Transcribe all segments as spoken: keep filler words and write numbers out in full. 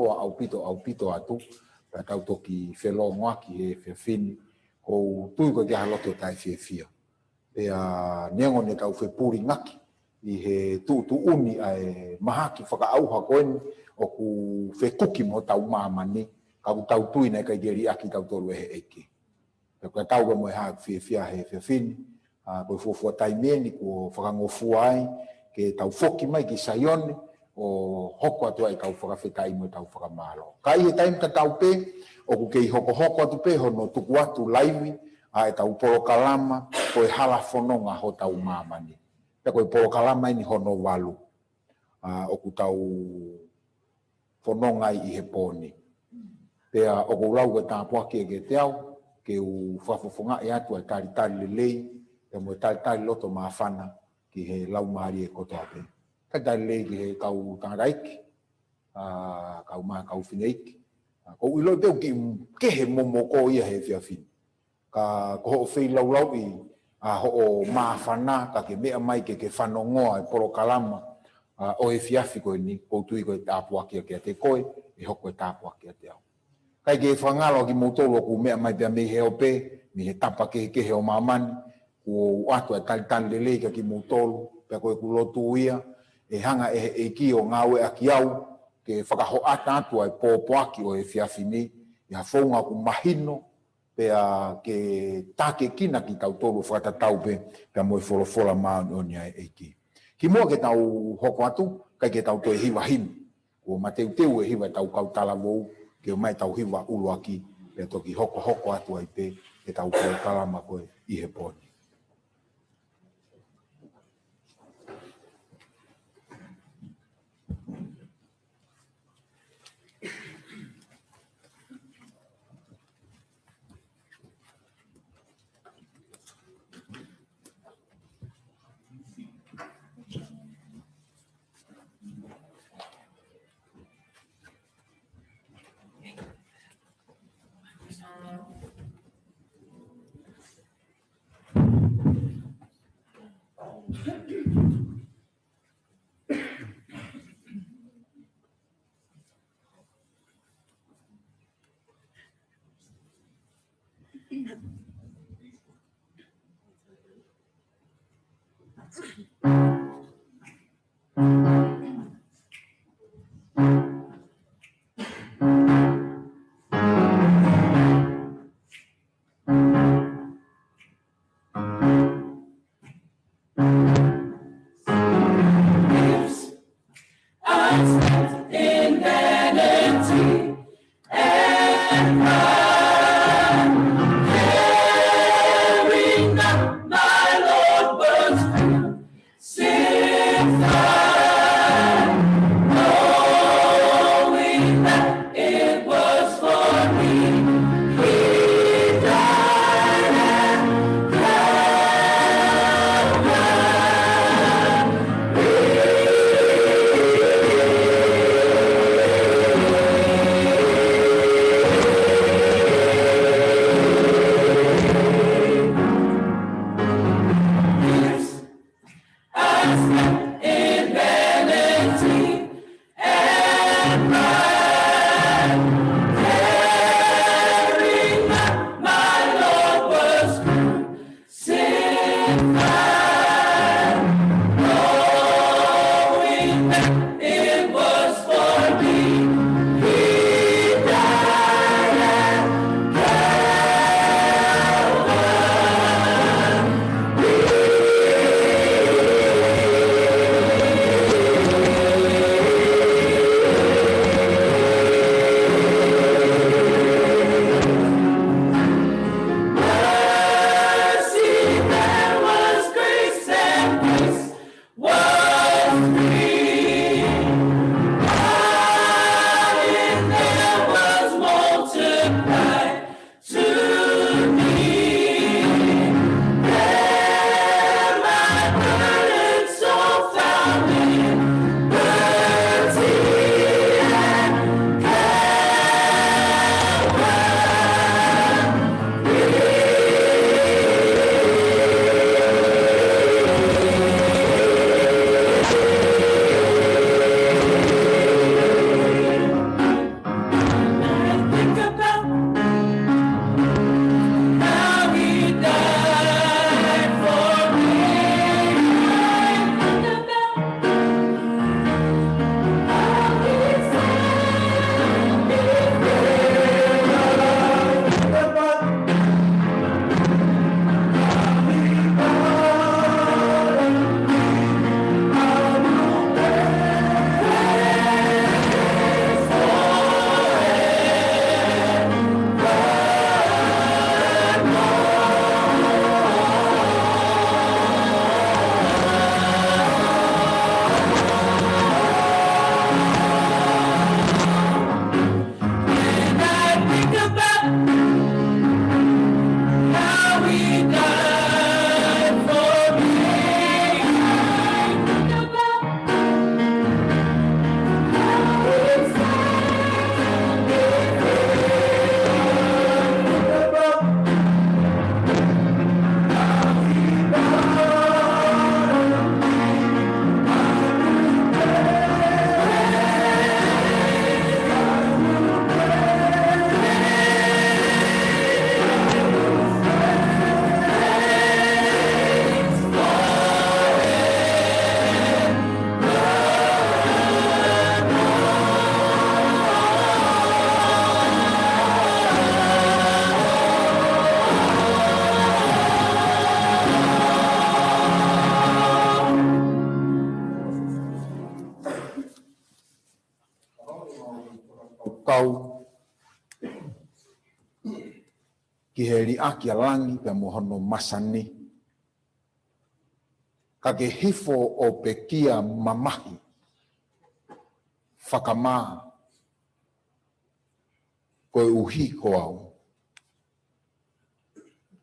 ʻaupito, ʻaupito atu, pea tau toki felōngoaki he efiafi ni, ʻoku ou tui ko e ke ha loto taʻefiefia. Pea neongo ne tau fepulingaki ʻi he tuʻutuʻuni ʻa e mahaki fakaʻauha ko eni ʻoku fekuki mo hotau māmani, ka ʻoku tau tui naʻe ʻikai ke liʻaki tautolu ʻe he ʻEiki. Pea ko e tau mo e hā ʻeku fiefia he efiafi ni, ʻa, ko e fuofua taimi eni kuo fakangofua ai ke tau foki mai ki Saione ʻo hoko atu ai ʻetau fakafetaʻi mo ʻetau fakamālō. Ka ʻi he taimi tatau pē, ʻoku kei hokohoko atu pē hono tuku atu laivi ʻa ʻetau polokalama ko e Hala Fononga Hotau Māmani. Pea ko e polokalama eni hono valu, ʻa, ʻoku tau fononga ai ʻi he pō ni. Pea ʻoku ou lau ko e tāpuaki ʻe kiate au, ke u fakafofongaʻi atu ʻa e talitali lelei, pea mo e talitali loto māfana ki he laumālie kotoa pē. Talitali lelei ki he kau tangataʻeiki, ʻa, kau mā, kau fineʻeiki. ʻA, ʻoku ou ʻiloʻi pē ʻoku kiʻi kehe momoko ia he efiafi ni. Ka ko hoʻo feilaulauʻi ʻa hoʻo māfana ka ke meʻa mai ke ke fanongoa e polokalama, ʻa, ʻo e efiafi ko eni, ʻoku ou tui ko e tāpuaki ia kiate koe, ʻe hoko ko e tāpuaki kiate au. ʻIkai ke fakangalo kimoutolu ʻoku meʻa mai pea mei he ope, mei he tapa kehekehe ʻo māmani, kuo u ʻoatu ʻa e talitali lelei kia kimoutolu, pea ko ʻeku lotu ia, ʻe hanga ʻe he ʻEiki ʻo ngāueʻaki au, ke fakahoʻata atu ʻa e pōpoaki ʻo e efiafi ni, ʻi ha founga ʻoku mahino, pea ke tākiekina kitautolu fakatatau pē, pea mo e folofola māʻoniʻoni ʻa e ʻEiki. Kimuʻa ke tau hoko atu, ʻikai ke tau toe hiva himi. Kuo mateuteu e hiva ʻetau kau talavou, ke ʻomai ʻetau hiva ʻuluaki, pea toki hokohoko atu ai pē ʻetau polokalama ko ē ʻi he pō ni. Kau ki he liʻaki ʻa langi pea mo hono masani. Ka ke hifo ʻo pekia mamahi, fakamā, koeʻuhi ko au.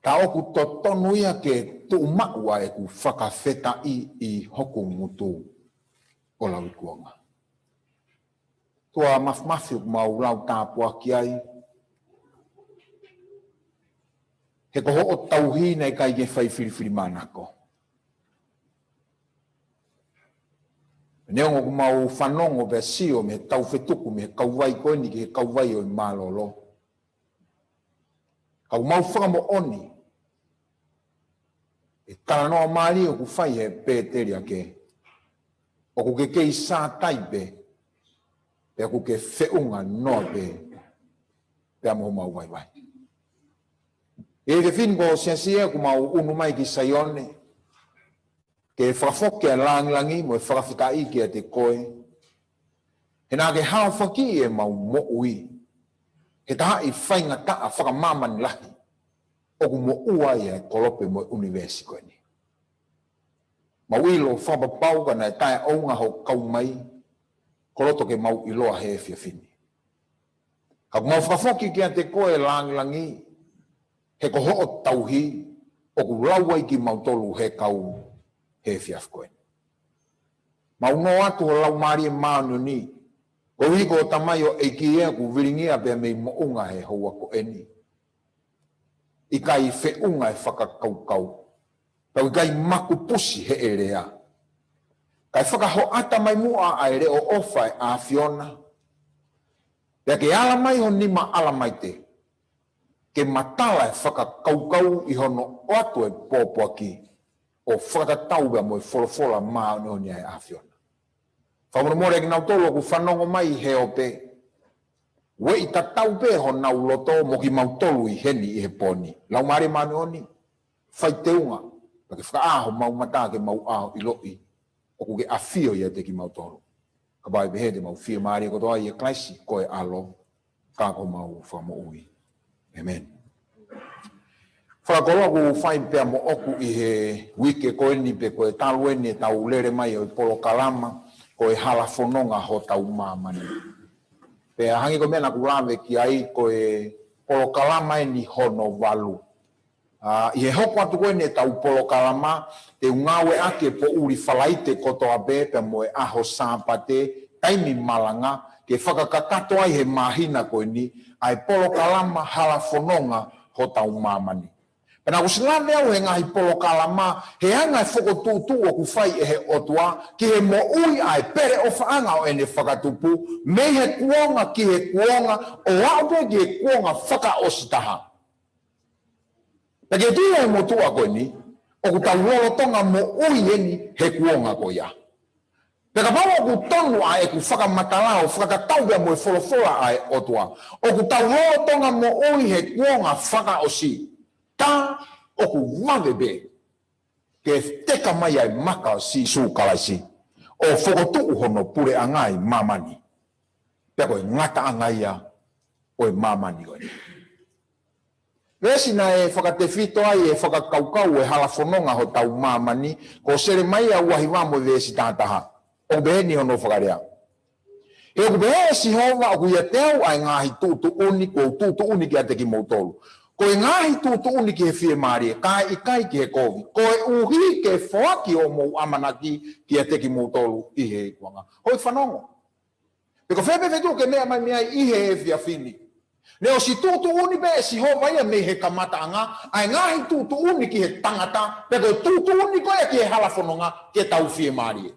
Ka ʻoku totonu ia ke tuʻumaʻu ʻa ʻeku fakafetaʻi ʻi hoku ngutu, ʻo lauikuonga. Tuʻa mafimafi ʻoku mau lau tāpuaki ai, he ko hoʻo tauhi naʻe ʻikai ke fai filifilimānako. Neongo ʻoku mau fanongo pea sio mei he taufetuku mei he kauvai ko eni ki he kauvai ʻo e mālōlō, ka ʻoku mau fakamoʻoni ʻe talanoa mālie ʻoku fai he pēteliake, ʻoku ke kei sātai pē, pea ʻoku ke feʻunga noa pē pea mo homau vaivai. ʻE fefine, ko Siasia ʻoku mau ʻunu mai ki Saione, ke fakafoki ʻa e langilangi mo e fakafetaʻi kiate koe. He naʻa ke haofaki ʻemau moʻui he tahaʻi faingataʻa fakamāmani lahi ʻoku moʻua ai ʻa e kolope mo e ʻunivēsi ko eni. Mau ʻilo fakapapau ka naʻe taʻeʻounga hoʻo kau mai, ko loto ke mau ʻiloa he efiafi ni. Ka ʻoku mau fakafoki kiate koe langilangi, he ko hoʻo tauhi ʻoku lau ai kimautolu he kau he efiafi ko eni. Mau nō atu ho Laumālie Māʻoniʻoni, koeʻuhi ko e Tamai ʻo e ʻEiki ʻoku vilingia pea mei moʻunga he houa ko eni. ʻIkai feʻunga e fakakaukau, pea ʻikai makupusi he ʻelea. Kae fakahoʻata mai muʻa ʻa e leʻo ʻofa ʻa e ʻAfiona, pea ke ala mai ho nima ʻalamaite ke matala e fakakaukau ʻi hono ʻoatu e pōpoaki ʻo fakatatau pea mo e folofola māʻoniʻoni ʻa e ʻAfiona. Fakamolemole kinautolu ʻoku fanongo mai he ope, ueʻi tatau pē honau loto mo kimautolu ʻi heni ʻi he pō ni. Laumālie Māʻoniʻoni, fai teunga, pea ke fakaʻā homau mata ke mau ʻā ʻo ʻiloʻi ʻoku ke ʻafio ʻiate kimautolu. Kapau ʻe pehē te mau fiemālie kotoa ʻia Kalaisi ko e ʻAlo, ka ko homau Fakamoʻui. ʻĒmeni. Fakakoloa ʻoku fai pea moʻoku ʻi he uike ko eni pe ko e talu eni ʻetau lele mai ʻo e polokalama ko e Hala Fononga Hotau Māmani. Pea hangē ko e meʻa naʻa ku lave ki ai, ko e polokalama eni hono valu. ʻA, ʻi he hoko atu ko eni ʻetau polokalama, te u ngāueʻaki e poʻuli Falaite kotoa pē pea mo e ʻaho Sāpate, taimi malanga, ke fakakakato ai he māhina ko eni ʻa e polokalama Hala Fononga Hotau Māmani. Pea naʻa ku ʻosi lave au he ngaahi polokalama, he anga e fokotuʻutuʻu ʻoku fai ʻe he ʻOtua ki he moʻui ʻa e peleʻofaʻanga ʻo ʻene fakatupu, mei he kuonga ki he kuonga, ʻo aʻu pē ki he kuonga fakaʻosi taha. Pea ke tui ʻe he motuʻa ko eni, ʻoku tau lolotonga moʻui eni he kuonga ko ia. Pea kapau ʻoku tonu ʻa ʻeku fakamatala ʻo fakatatau pea mo e folofola ʻa e ʻOtua, ʻoku tau lolotonga moʻui he kuonga fakaʻosi, ka ʻoku vave pē ke teka mai ʻa e maka ʻo Sīsū Kalaisi ʻo fokotuʻu hono puleʻanga ʻi māmani. Pea ko e ngataʻanga ia ʻo e māmani ko eni. Veesi naʻe fakatefito ai e fakakaukau e Hala Fononga Hotau Māmani, ko Selemaia ua hiva mo e veesi taha taha. ʻOku pehē ni hono fakalea: He ʻoku pehē ʻe Sihova, ʻoku ʻiate au ʻa e ngaahi tuʻutuʻuni kuo u tuʻutuʻuni kiate kimoutolu, ko e ngaahi tuʻutuʻuni ki he fiemālie, kae ʻikai ki he kovi, koeʻuhi ke foaki hoʻomou ʻamanaki kiate kimoutolu ʻi he ikuʻanga. Hoi fanongo. Pe ko fē pē feituʻu ke meʻa mai mei ai ʻi he efiafi ni, ne ʻosi tuʻutuʻuni pē ʻe Sihova ia mei he kamataʻanga ʻa e ngaahi tuʻutuʻuni ki he tangata, pe ko e tuʻutuʻuni ko ia ki he Hala Fononga ke tau fiemālie.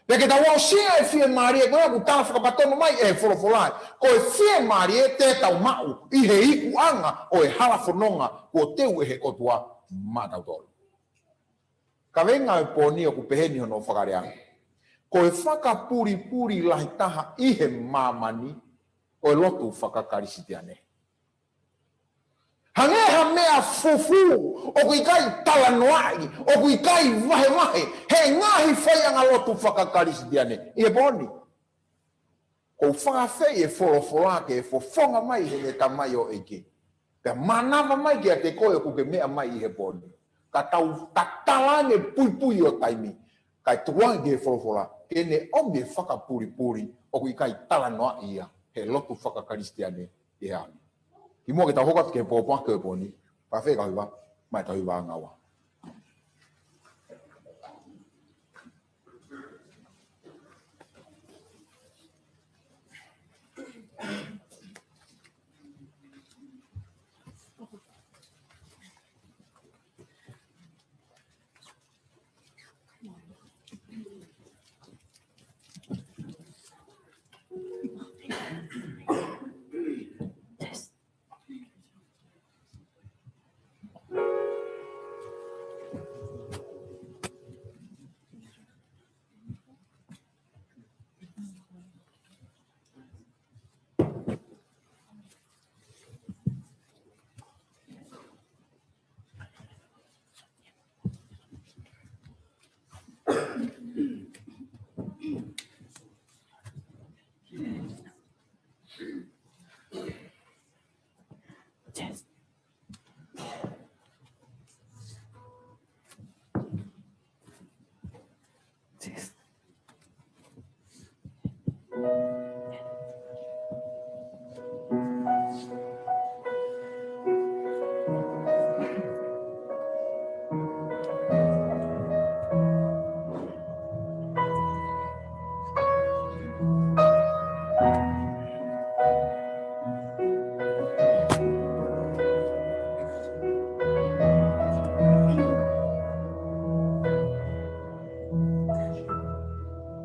Pea ke tau aʻusia e fiemālie ko ia ʻoku tala fakapatonu mai ʻe he folofola, ko e fiemālie te tau maʻu ʻi he ikuʻanga ʻo e Hala Fononga kuo teu ʻe he ʻOtua maʻatautolu. Kaveinga e pō ni ʻoku pehē ni hono fakalea: Ko e fakapulipuli lahi taha ʻi he māmani ʻo e lotu fakakalisitiane. Hangē ha meʻa fufū, ʻoku ʻikai talanoaʻi, ʻoku ʻikai vahevahe he ngaahi faiʻanga lotu fakakalisitiane ʻi he pō ni. Ko e fakaafeʻi e folofola ke fofonga mai heʻene Tamai ʻo e ʻEiki. Pea mānava mai kiate koe ʻoku ke meʻa mai ʻi he pō ni. Ka tau tatala ange puipui ʻo taimi. Kae tuku ange ki he folofola. Ke ne ʻomi e fakapulipuli ʻoku ʻikai talanoaʻi ia he lotu fakakalisitiane ʻi he ʻaho ni. Kimuʻa ke tau hoko atu ki he pōpoaki ʻo e pō ni. Fakaafeʻi kau hiva, mai tau hiva ʻanga ua.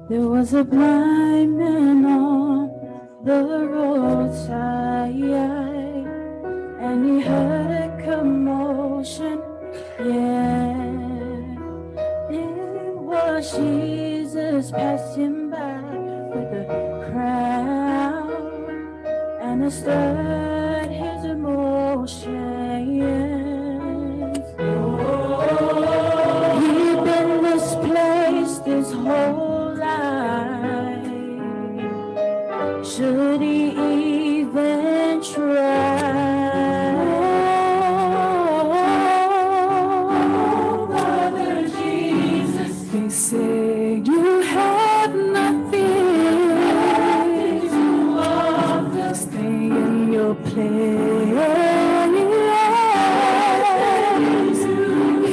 There was a blind man on the roadside, and he heard a commotion, yeah. It was Jesus passing by with a crowd, and it stirred his emotions. He'd been displaced his whole life. Should he even try? Oh, Father Jesus, they say you have nothing to offer. Stay in your place.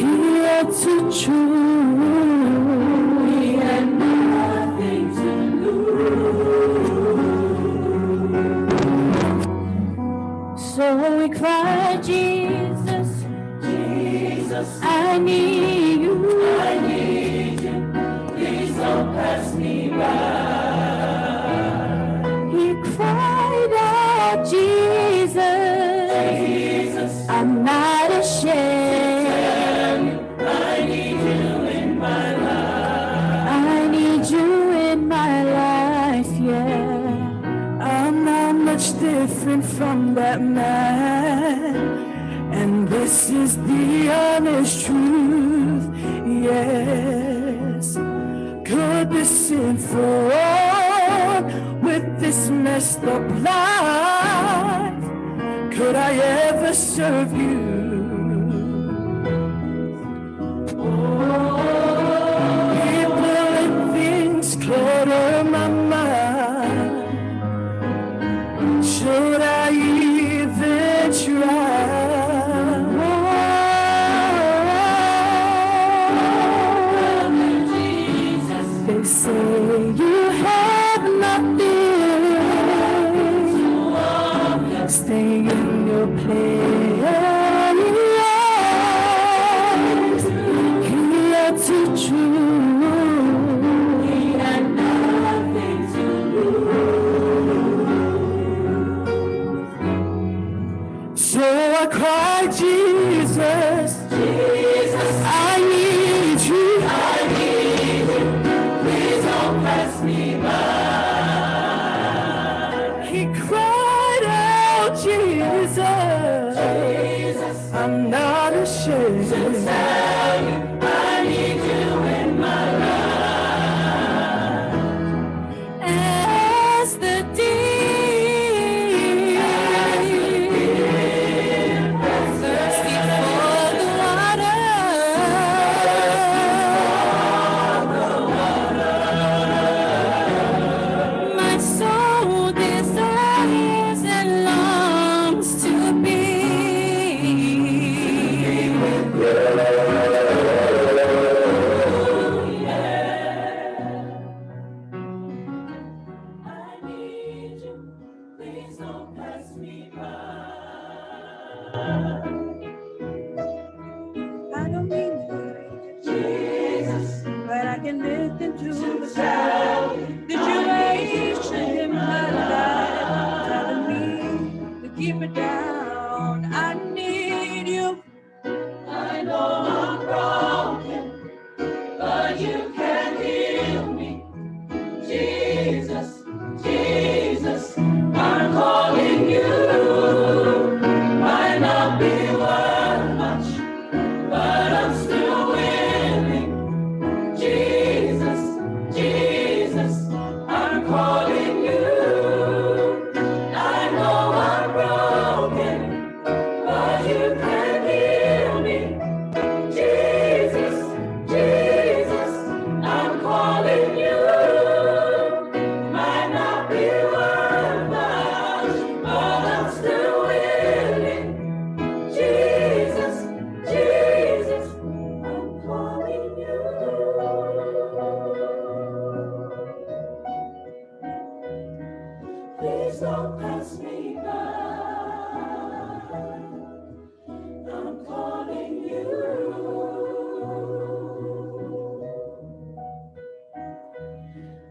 Here to choose. We had nothing to lose. So we cried, Jesus, Jesus, I need you. I need you. Please don't pass me by. He cried out, Jesus, Jesus, I'm not ashamed. I need you in my life. I need you in my life, yeah. I'm not much different from that man. And this is the honest truth, yes. Could this sinful world with this messed up life, could I ever serve you? People and things clutter my mind. Should I even try? They say you have nothing. Stay in your place. Here to choose. We had nothing to lose. So I cried, Jesus, Jesus, I need you. I need you. Please don't pass me by. He cried out, Jesus, Jesus, I'm not ashamed. To tell you, I need you in my life. As the This all pass me by. I'm calling you.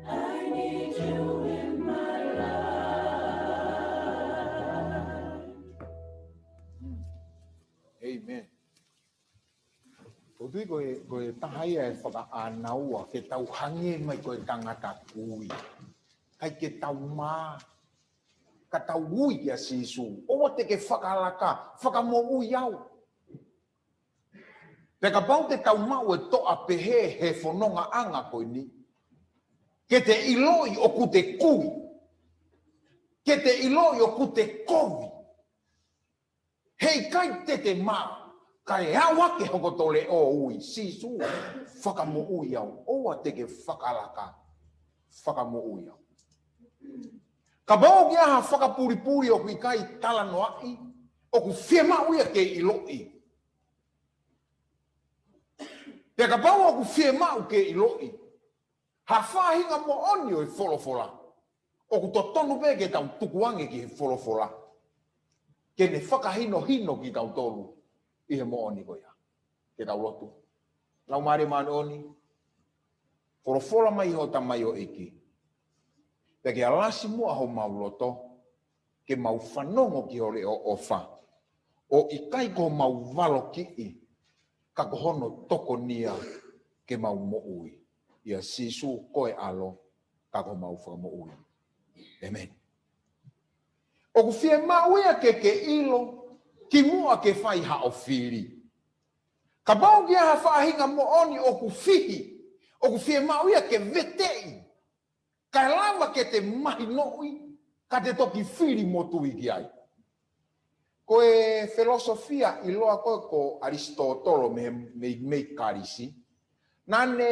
I need you in my life. Amen. ʻOku ou tui ko e, ko e taha ia e fakaʻānaua ke tau hangē mai ko e tangata kui. ʻIkai ke tau mā, ka tau ui kia Sīsū. ʻOua te ke fakalaka, fakamoʻui au. Pea kapau te tau maʻu e toʻa pehē he fonongaʻanga ko eni, ke te ʻiloʻi ʻoku te kui. Ke te ʻiloʻi ʻoku te kovi. Heʻikai te te mā, kae ʻalu hake hoʻo toe ʻo ui, Sīsū, fakamoʻui au, ʻoua te ke fakalaka, fakamoʻui au. Kapau ʻoku ʻi ai ha fakapulipuli ʻoku ʻikai talanoaʻi, ʻoku fiemaʻu ia ke ʻiloʻi. Pea kapau ʻoku fiemaʻu ke ʻiloʻi ha faʻahinga moʻoni ʻo e folofola, ʻoku totonu pē ke tau tukuange ki he folofola, ke ne fakahinohino kitautolu ʻi he moʻoni ko ia. Ke tau lotu. Laumālie Māʻoniʻoni, folofola mai ho tamaioʻeiki, pea ke alasi muʻa homau loto, ke mau fanongo ki ho leʻo ʻofa, ʻo ʻikai ko homau valokiʻi, ka ko hono tokonia ke mau moʻui. ʻIa Sīsū ko e ʻAlo, ka ko homau Fakamoʻui. ʻĒmeni. ʻOku fiemaʻu ia ke ke ʻilo, kimuʻa ke fai haʻo fili. Kapau ʻoku ʻi ai ha faʻahinga moʻoni ʻoku fihi, ʻoku fiemaʻu ia ke veteʻi, kae lava ke te mahinoʻi, ka te toki fili mo tui ki ai. Ko e filosofia ʻiloa ko ē ko ʻAlisitōtolo mei, mei, mei Kalisi, naʻa ne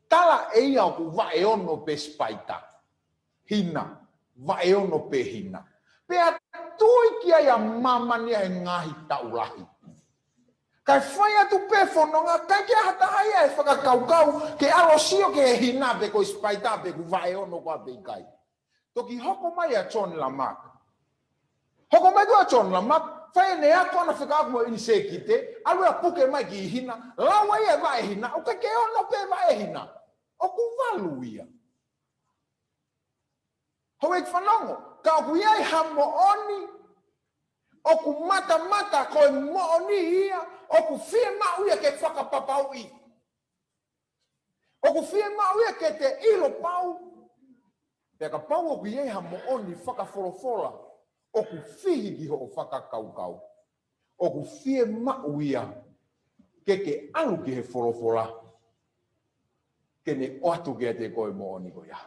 tala ʻe ia ʻoku vaʻe ono pē sipaita. Hina, vaʻe ono pē hina. Pea tui ki ai ʻa māmani ʻi he ngaahi taʻu lahi. Kae fai atu pē fononga, ʻikai ke ʻi ai ha taha ia ʻe fakakaukau ke ʻalu ʻo sio ki he hina pe ko e sipaita pe ʻoku vaʻe ono koā pe ʻikai. Toki hoko mai ʻa John Lamarck. Hoko mai ko ē ʻa John Lamarck, fai ʻene ako ʻana fekauʻaki mo e ʻinisēkite, ʻalu ʻo puke mai ki he hina, lau ʻe ia e vaʻe hina, ʻoku ʻikai ke ono pē vaʻe hina. ʻOku valu ia. Houʻeiki fanongo, ka ʻoku ʻi ai ha moʻoni, ʻoku matamata ko e moʻoni ia, ʻoku fiemaʻu ia ke fakapapauʻi. ʻOku fiemaʻu ia ke te ʻilo pau. Pea kapau ʻoku ʻi ai ha moʻoni fakafolofola, ʻoku fihi ki hoʻo fakakaukau, ʻoku fiemaʻu ia ke ke ʻalu ki he folofola, ke ne ʻoatu kiate koe e moʻoni ko ia.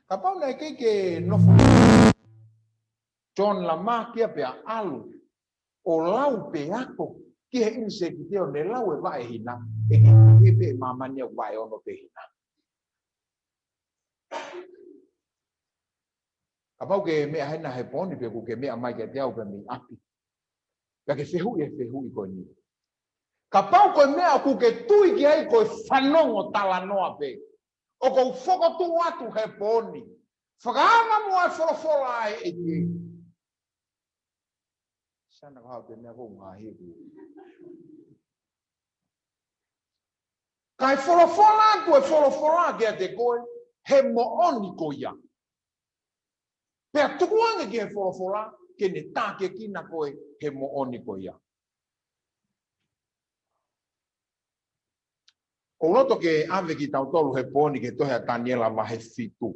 Kapau naʻe ʻikai ke nofo John Lamarck ia pea ʻalu ʻo lau pe ako ki he ʻinisēkite ʻo ne lau e vaʻe hina, ʻe ke pehē pē ʻe māmani ʻoku vaʻe ono pē hina. Kapau ke meʻa hena he pō ni pe ʻoku ke meʻa mai kiate au pē mei ʻapi, pea ke fehuʻi e fehuʻi ko eni. Kapau ko e meʻa ʻoku ke tui ki ai ko e fanongo talanoa pē, ʻoku ou fokotuʻu atu he pō ni, fakaava muʻa e folofola ʻa e ʻEiki. Sana ko hau te mea ko ngā hiku. Kae folofola atu e folofola kiate koe he moʻoni ko ia. Pea tukuange ki he folofola ke ne tākiekina koe he moʻoni ko ia. ʻOku ou loto ke ʻave kitautolu he pō ni ki he tohi ʻa Taniela vahe fitu,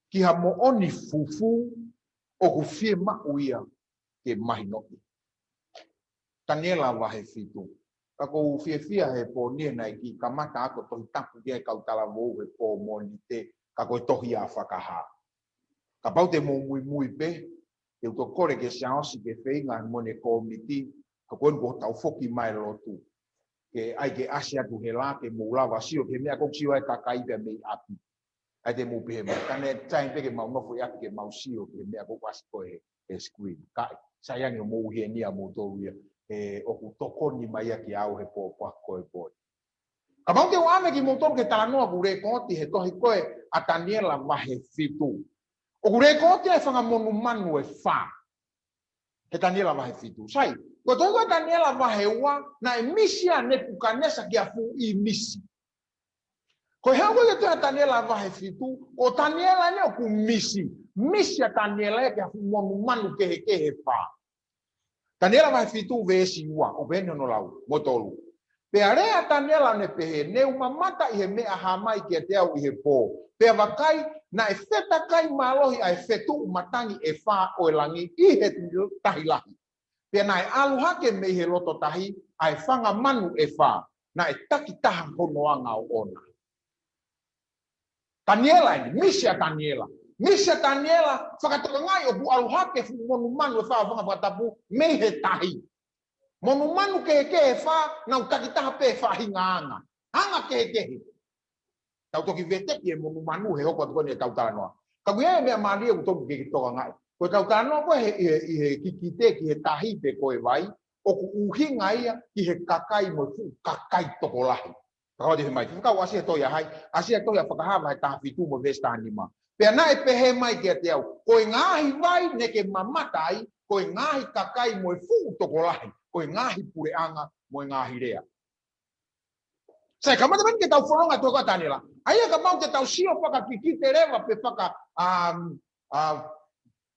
ki ha moʻoni fufū ʻoku fiemaʻu ia ke mahinoʻi. Taniela vahe fitu. Ka ʻoku ou fiefia he pō ni he naʻe kiʻi kamata ako Tohi Tapu ki ai e kau talavou he pō Mōnite, ka ko e tohi ʻa Fakahā. Kapau te mou muimui pē, te u toki kole kia Siaosi ke feinga mo ʻene kōmiti, ka ko eni kuo tau foki mai lotu. Ke ʻai ke ʻasi atu he lā ke mou lava sio ki he meʻa ʻoku sio ai e kakai pē mei ʻapi. ʻAi te mou pehē mai, ka ne taimi pē ke mau nofo ʻi ʻapi ke mau sio ki he meʻa ʻoku ʻasi ko ē he, he screen. Kae, sai ange ʻo mou ʻi heni ʻa moutolu ia, he ʻoku tokoni mai ia kiate au he pō ko ē he pō ni. Kapau te u ʻave kimoutolu ki he talanoa ʻoku lēkooti he tohi ko ē ʻa Taniela vahe fitu. ʻOku lekooti e fanga monumanu ʻe fā he Taniela vahe fitu. Sai, ko e tohi ko ē Taniela vahe ua, naʻe misi ʻa Nepukanesa ki ha fuʻu misi. Ko e hā ko ē ki he tohi ʻa Taniela vahe fitu, ko Taniela ʻeni ʻoku misi. Misi ʻa Taniela ia ki ha fuʻu monumanu kehekehe ʻe fā. Taniela vahe fitu veesi ua, ʻoku pehē ni hono lau, mo tolu. Pea lea ʻa Taniela ʻo ne pehē, Ne u mamata ʻi he meʻa hā mai kiate au ʻi he pō. Pea vakai, naʻe fetakai mālohi ʻa e fetuʻu matangi ʻe fā ʻo e langi ʻi he tahi lahi. Pea naʻe ʻalu hake mei he loto tahi ʻa e fanga manu ʻe fā, naʻe takitaha hono anga ʻoʻona. Taniela ʻeni, misi ʻa Taniela. Misi ʻa Taniela, fakatokangaʻi ʻoku ʻalu hake fuʻu monumanu ʻe fā ʻo e fanga fakatapu mei he tahi. Monumanu kehekehe ʻe fā, nau takitaha pē faʻahinga anga. Anga kehekehe. Tau toki veteki e monumanu he hopo atu ko eni ʻetau talanoa. Ka ʻoku ʻi ai e meʻa mālie ʻoku totonu ke ke tokangaʻi. Ko ʻetau talanoa ko ē he, ʻi he, ʻi he kikite ki he tahi pe ko e vai, ʻoku ʻuhinga ia ki he kakai mo e fuʻu kakai tokolahi. Fakahā atu he mai, fakau ʻasi he tohi ʻa hai, ʻasi he tohi ʻa Fakahā vahe taha fitu mo e veesi taha nima. Pea naʻe pehē mai kiate au, ko e ngaahi vai ne ke mamata ai, ko e ngaahi kakai mo e fuʻu tokolahi, ko e ngaahi puleʻanga mo e ngaahi lea. Sai, kamata mai ke tau fononga tohi ko ē ʻa Taniela. ʻA ia kapau te tau sio fakakikite leva pe faka, um, uh,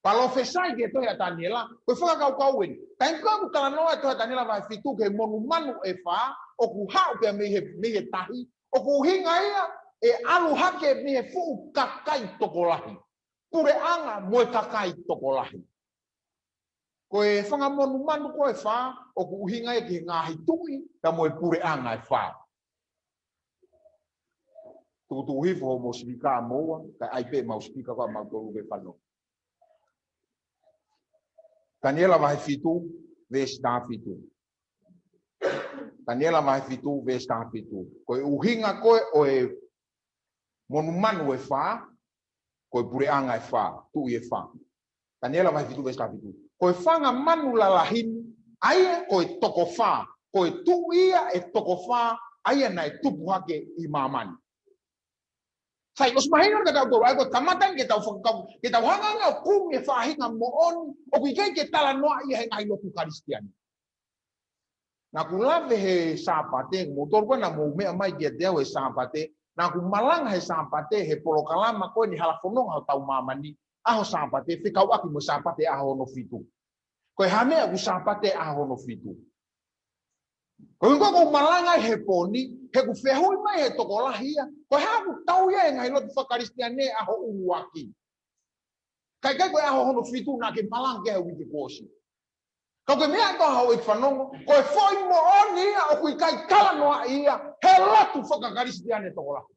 palōfesai ki he tohi ʻa Taniela, ko e fakakaukau ʻeni. Taimi ko ē ʻoku talanoa e tohi ʻa Taniela vahe fitu ki he monumanu ʻe fā, ʻoku haʻu pea mei he, mei he tahi, ʻoku ʻuhinga ia ʻe ʻalu hake mei he fuʻu kakai tokolahi. Puleʻanga mo e kakai tokolahi. Ko e fanga monumanu ko ē ʻe fā, ʻoku ʻuhinga ia ki he ngaahi tuʻi, pea mo e puleʻanga ʻe fā. Tukutuku hifo hoʻomou sipika moua, kae ʻai pē ʻemau sipika ko ē ʻa mautolu ke fanongo. Taniela vahe fitu, veesi taha fitu. Taniela vahe fitu, veesi taha fitu. Ko e ʻuhinga ko ē ʻo e monumanu ʻe fā, ko e puleʻanga ʻe fā, tuʻi ʻe fā. Taniela vahe fitu, veesi taha fitu. Ko e fanga manu lalahi ni, ʻa ia ko e toko fā, ko e tuʻi ia ʻe toko fā, ʻa ia naʻe tupu hake ʻi māmani. Sai, ʻosi mahino kia tautolu, ʻa ia ko e kamata eni ke tau fakakau, ke tau hanga ʻo kumi e faʻahinga moʻoni, ʻoku ʻikai ke talanoaʻi ia he ngaahi lotu Kalisitiane. Naʻa ku lave he Sāpate, mo tolu ko ē naʻa mou meʻa mai kiate au he Sāpate, naʻa ku malanga he Sāpate, he polokalama ko eni hala fononga hotau māmani, ʻaho Sāpate, fekauʻaki mo e Sāpate ʻaho hono fitu. Ko e hā e meʻa ʻoku Sāpate ʻaho hono fitu. Ko e ʻuhinga ʻoku ou malanga he pō ni, he ʻoku fehuʻi mai he tokolahi ia, ko e hā ʻoku tau ia he ngaahi lotu faka-Kalisitiane ʻaho ʻuluaki. Kae ʻikai ko e ʻaho hono fitu naʻa ke malanga ki ai he uike kuo ʻosi. Ka ko e meʻa ʻoku ou fanongo, ko e foʻi moʻoni ia ʻoku ʻikai talanoaʻi ia he lotu faka-Kalisitiane tokolahi.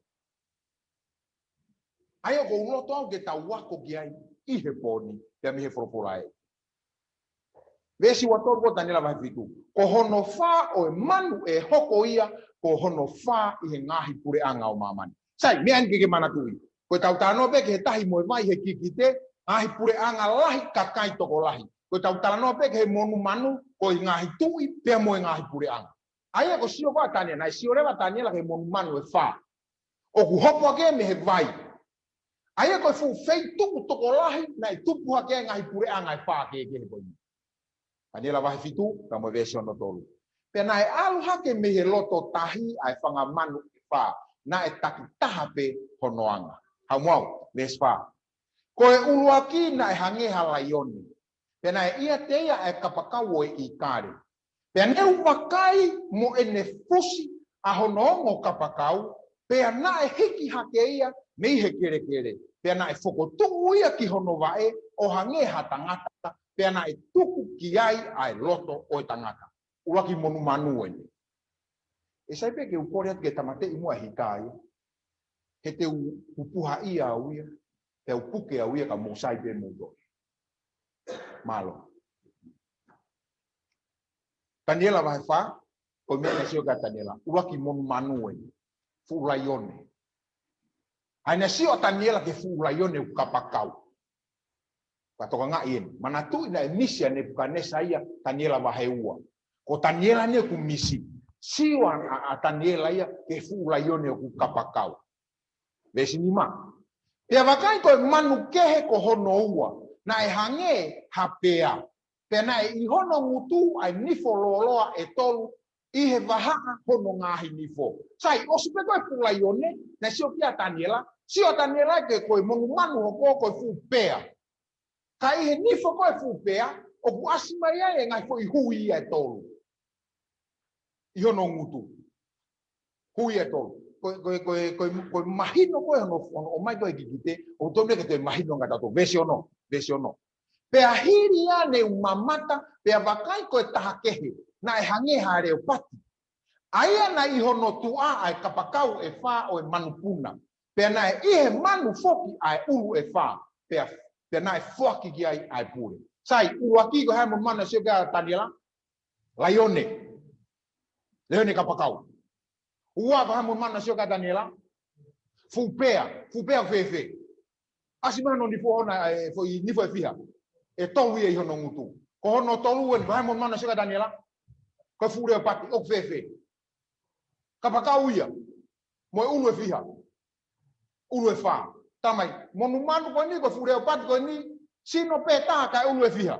ʻA ia ʻoku ou loto au ke tau ako ki ai ʻi he pō ni, pea mei he folofola ē. Veesi ua tolu ko ē Taniela vahe fitu. Ko hono fā ʻo e manu ʻe hoko ia, ko hono fā ʻi he ngaahi puleʻanga ʻo māmani. Sai, meʻa eni ke ke manatuʻi. Ko ʻetau talanoa pē ki he tahi mo e vai he kikite, ngaahi puleʻanga lahi, kakai tokolahi. Ko ʻetau talanoa pē ki he monumanu, ko e ngaahi tuʻi, pea mo e ngaahi puleʻanga. ʻA ia ko e sio ko ē ʻa Taniela, naʻe sio leva ʻa Taniela ki he monumanu ʻe fā. ʻOku hopo hake mei he vai. ʻA ia ko e fuʻu feituʻu tokolahi, naʻe tupu hake ai e ngaahi puleʻanga ʻe fā kehekehe ko eni. Taniela vahe fitu, ka mo e veesi hono tolu. Pea naʻe ʻalu hake mei he loto tahi ʻa e fanga manu ʻe fā, naʻe takitaha pē hono anga. Haʻu mo au, veesi fā. Ko e ʻuluaki naʻe hangē ha laione. Pea naʻe ʻiate ia ʻa e kapakau ʻo e ʻīkale. Pea ne u vakai mo ʻene fusi ʻa hono ongo kapakau, pea naʻe hiki hake ia mei he kelekele. Pea naʻe fokotuʻu ia ki hono vaʻe ʻo hangē ha tangata, pea naʻe tuku ki ai ʻa e loto ʻo e tangata. ʻUluaki monumanu eni. ʻE sai pē ke u kole atu ke tāmateʻi muʻa e hika ia. He te u pupuhaʻia au ia. Te u puke au ia ka mou sai pē moutolu. Mālō. Taniela vahe fā, ko e meʻa naʻe sio ki ai ʻa Taniela. ʻUluaki monumanu eni. Fuʻu laione. ʻA ia naʻe sio ʻa Taniela ki he fuʻu laione ʻoku kapakau. Ka tokangaʻi eni. Manatuʻi naʻe misi ʻa Nepukanesa ia Taniela vahe ua. Ko Taniela eni ʻoku misi. Sio ʻa, ʻa, ʻa Taniela ia ki he fuʻu laione ʻoku kapakau. Veesi nima. Pea vakai ko e manu kehe ko hono ua, naʻe hangē ha pea. Pea naʻe ʻi hono ngutu ʻa e nifo lōloa ʻe tolu ʻi he vahaʻa hono ngaahi nifo. Sai, ʻosi pē ko e fuʻu laione, naʻe sio ki ai ʻa Taniela, sio ʻa Taniela ke ko e monumanu hoko ko e fuʻu pea. Ka ʻi he nifo ko e fuʻu pea, ʻoku ʻasi mai ai e ngaahi foʻi hui ia ʻe tolu ʻi hono ngutu. Hui ʻe tolu. Ko, ko, ko, ko, ko e mahino ko e hono, hono ʻomai ko e kikite, ʻoku tonu ke toe mahino ange ʻa tautolu. Veesi ono, veesi ono. Pea hili ia ne u mamata, pea vakai ko e taha kehe, naʻe hangē ha leopati. ʻA ia naʻe ʻi hono tuʻa ʻa e kapakau ʻe fā ʻo e manupuna. Pea naʻe ʻi he manu foki ʻa e ʻulu ʻe fā. Pea, pea naʻe foaki ki ai ʻa e pule. Sai, ʻuluaki ko e hā e monumanu naʻe sio ki ai ʻa Taniela? Laione. Laione kapakau. Ua, ko e hā e monumanu naʻe sio ki ai ʻa Taniela? Fuʻu pea. Fuʻu pea fēfē? ʻAsi mai hono nifo hono, ʻe, foʻi nifo ʻe fiha? ʻE tolu ia ʻi hono ngutu. Ko hono tolu eni, ko e hā e monumanu naʻe sio ki ai ʻa Taniela? Ko e fuʻu leopati, ʻoku fēfē? Kapakau ia. Mo e ʻulu ʻe fiha? ʻUlu ʻe fā. Talamai, monumanu ko eni, ko e fuʻu leopati ko eni, sino pē taha kae ʻulu ʻe fiha?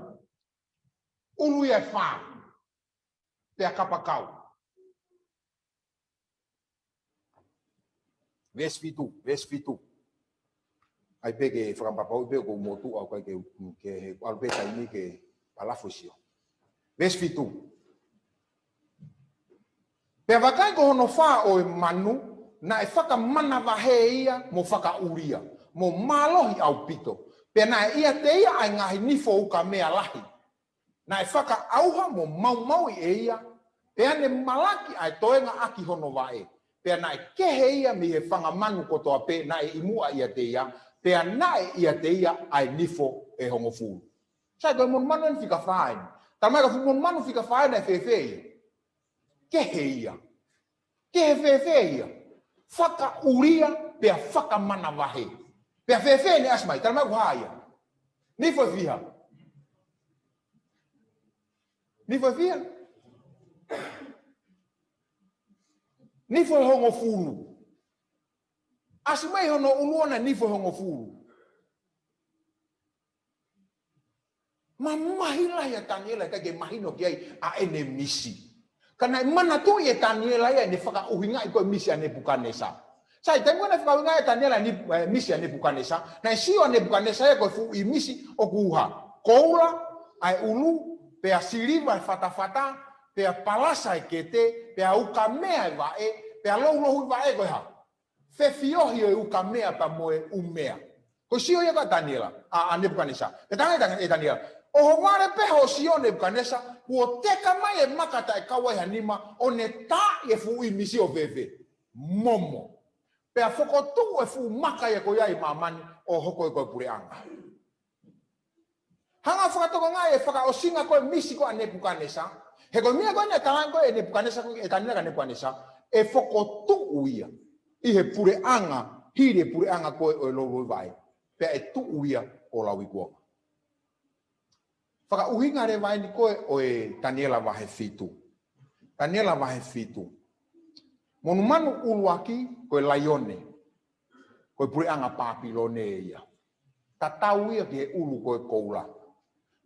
ʻUlu ia ʻe fā. Pea kapakau. Veesi fitu, veesi fitu. ʻAi pē ke fakapapauʻi pē ʻoku ou motuʻa ʻoku ʻikai ke, ke ʻalu pē taimi ke palafusio. Veesi fitu. Pea vakai ko hono fā ʻo e manu, naʻe fakamanavahē ia mo fakaʻulia, mo mālohi ʻaupito. Pea naʻe ʻiate ia ʻa e ngaahi nifo ukamea lahi. Naʻe fakaʻauha mo maumauʻi ʻe ia, pea ne malaki ʻa e toenga ʻaki hono vaʻe. Pea naʻe kehe ia mei he fanga manu kotoa pē naʻe ʻi muʻa ʻiate ia, pea naʻe ʻiate ia ʻa e nifo ʻe hongofulu. Sai, ko e monumanu eni fika fā eni. Talamai ko e fuʻu monumanu fika fā eni naʻe fēfē ia? Kehe ia. Kehe fēfē ia? Fakaʻulia pea fakamanavahē. Pea fēfē eni ʻasi mai? Talamai ko e hā ia? Nifo ʻe fiha? Nifo ʻe fiha? Nifo ʻe hongofulu. ʻAsi mai hono ʻulu ʻo e nifo ʻe hongofulu. Mamahi lahi ʻa Taniela ʻikai ke mahino ki ai ʻa ʻene misi. Ka naʻe manatuʻi ʻe Taniela ia ʻene fakaʻuhingaʻi ko e misi ʻa Nepukanesa. Sai, taimi ko ē naʻe fakaʻuhingaʻi ʻe Taniela ʻene, eh, misi ʻa Nepukanesa, naʻe sio ʻa Nepukanesa ia ko e fuʻu misi ʻoku hā? Koula, ʻa e ʻulu, pea siliva ʻe fatafata, pea palasa ʻe kete, pea ukamea ʻe vaʻe, pea loulouhi vaʻe ko e hā? Fefiohi ʻo e ukamea pea mo e ʻumea. Ko e sio ia ʻa Taniela, ʻa, ʻa Nepukanesa. Pea talaange ʻe Taniela, ʻohovale pē hoʻo sio Nepukanesa, kuo teka mai e maka taʻe kau ai ha nima, ʻo ne taaʻi e fuʻu ʻīmisi ʻo fēfē? Momo. Pea fokotuʻu e fuʻu maka ia ko ia ʻi māmani ʻo hoko ia ko e puleʻanga. Hanga fakatokangaʻi e fakaʻosinga ko e misi ko ē ʻa Nepukanesa. He ko e meʻa ko ē naʻe talaange ko ē ʻe Nepukanesa, ko ē ʻe Taniela kia Nepukanesa, ʻe fokotuʻu ia ʻi he puleʻanga, hili e puleʻanga ko ē ʻo e loulouhi vaʻe. Pea ʻe tuʻu ia ʻo lauikuonga. Fakaʻuhinga leva eni ko ē ʻo e Taniela vahe fitu. Taniela vahe fitu. Monumanu ʻuluaki ko e laione. Ko e puleʻanga Papilone ia. Tatau ia ki he ʻulu ko e koula.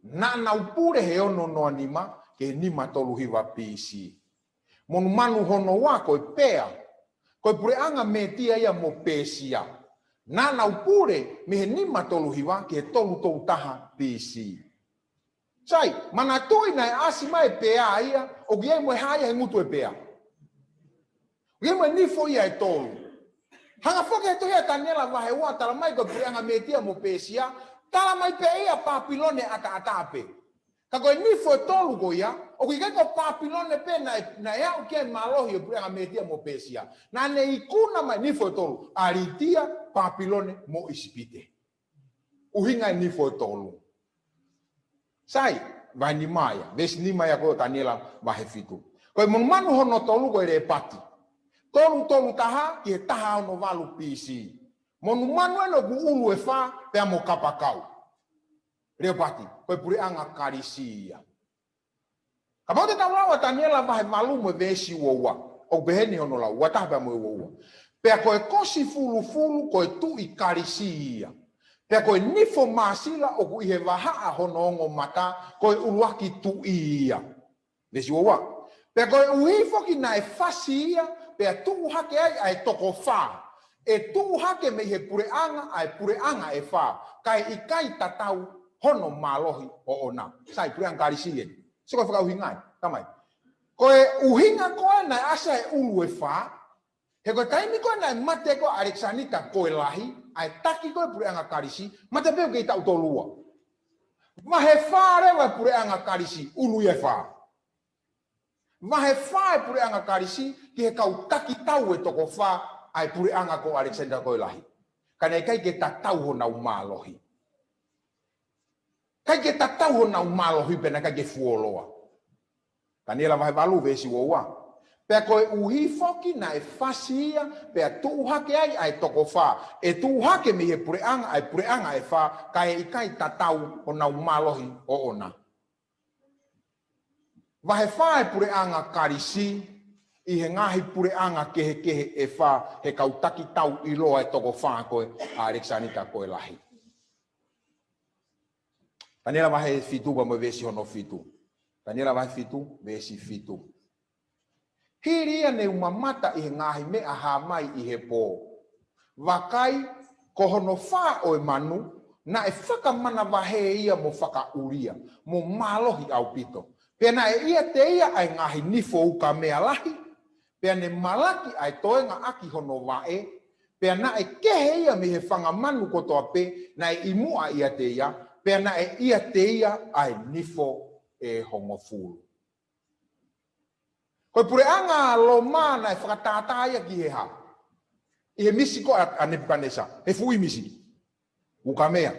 Naʻa nau pule he ono noa nima ki he nima tolu hiva B C. Monumanu hono ua ko e pea. Ko e puleʻanga Mētia ia mo Pēsia. Naʻa nau pule mei he nima tolu hiva ki he tolu tolu taha B C. Sai, manatuʻi naʻe ʻasi mai e pea ia, ʻoku ʻi ai mo e hā ia he ngutu e pea? ʻOku ʻi ai mo e nifo ia ʻe tolu. Hanga foki he tohi ʻa Taniela vahe ua, talamai ko e puleʻanga Mētia mo Pēsia, talamai pē ia Papilone ʻataʻatā pē. Ka ko e nifo ʻe tolu ko ia, ʻoku ʻikai ko Papilone pē naʻe, naʻe aʻu ki ai e mālohi ʻo e puleʻanga Mētia mo Pēsia. Naʻa ne ikuna mai nifo ʻe tolu, ʻAlitia, Papilone mo ʻIsipite. ʻUhinga e nifo ʻe tolu. Sai, vahe nima ia, veesi nima ia ko ē ʻo Taniela vahe fitu. Ko e monumanu hono tolu ko e lēpati. Tolu tolu taha ki he taha ono valu B C. Monumanu eni ʻoku ʻulu ʻe fā pea mo kapakau. Lēpati, ko e puleʻanga Kalisi ia. Kapau te tau lau ʻa Taniela vahe valu mo e veesi ua ua. ʻOku pehē ni hono lau, ua taha pea mo e ua ua. Pea ko e kosi fulufulu ko e tuʻi Kalisi ia. Pea ko e nifo māsila ʻoku ʻi he vahaʻa hono ongo mata ko e ʻuluaki tuʻi ia. Veesi ua ua. Pea koeʻuhi foki naʻe fasi ia, pea tuʻu hake ai ʻa e toko fā. ʻE tuʻu hake mei he puleʻanga ʻa e puleʻanga ʻe fā, kae ʻikai tatau hono mālohi ʻoʻona. Sai, puleʻanga Kalisi eni. Sio ko e fakaʻuhinga ē, tamai. Ko e ʻuhinga ko ē naʻe ʻasi ai e ʻulu ʻe fā, he ko e taimi ko ē naʻe mate ko ē ʻa ʻAlekisanita ko e Lahi, ʻa e taki ko ē puleʻanga Kalisi, mate pē ʻoku kei taʻu tolu ua. Vahe fā leva e puleʻanga Kalisi, ʻulu ia ʻe fā. Vahe fā e puleʻanga Kalisi, ki he kau taki tau ʻe toko fā, ʻa e puleʻanga ko ʻAlekisanita ko e Lahi. Ka naʻe ʻikai ke tatau honau mālohi. ʻIkai ke tatau honau mālohi pea naʻe ʻikai ke fuoloa. Taniela vahe valu veesi ua ua. Pea koeʻuhi foki naʻe fasi ia, pea tuʻu hake ai ʻa e toko fā. ʻE tuʻu hake mei he puleʻanga, ʻa e puleʻanga ʻe fā, kae ʻikai tatau honau mālohi ʻoʻona. Vahe fā e puleʻanga Kalisi, ʻi he ngaahi puleʻanga kehekehe ʻe fā, he kau taki tau ʻiloa ʻe toko fā ko ē ʻa ʻAlekisanita ko e Lahi. Taniela vahe fitu pea mo e veesi hono fitu. Taniela vahe fitu, veesi fitu. Hili ia ne u mamata ʻi he ngaahi meʻa hā mai ʻi he pō. Vakai, ko hono fā ʻo e manu, naʻe fakamanavahē ia mo fakaʻulia, mo mālohi ʻaupito. Pea naʻe ʻiate ia ʻa e ngaahi nifo ukamea lahi, pea ne malaki ʻa e toenga ʻaki hono vaʻe, pea naʻe kehe ia mei he fanga manu kotoa pē naʻe ʻi muʻa ʻiate ia, pea naʻe ʻiate ia ʻa e nifo ʻe hongofulu. Ko e puleʻanga Loma naʻe fakatātā ia ki he hā? ʻI he misi ko ē ʻa, ʻa Nepukanesa, he fuʻu misi. Ukamea.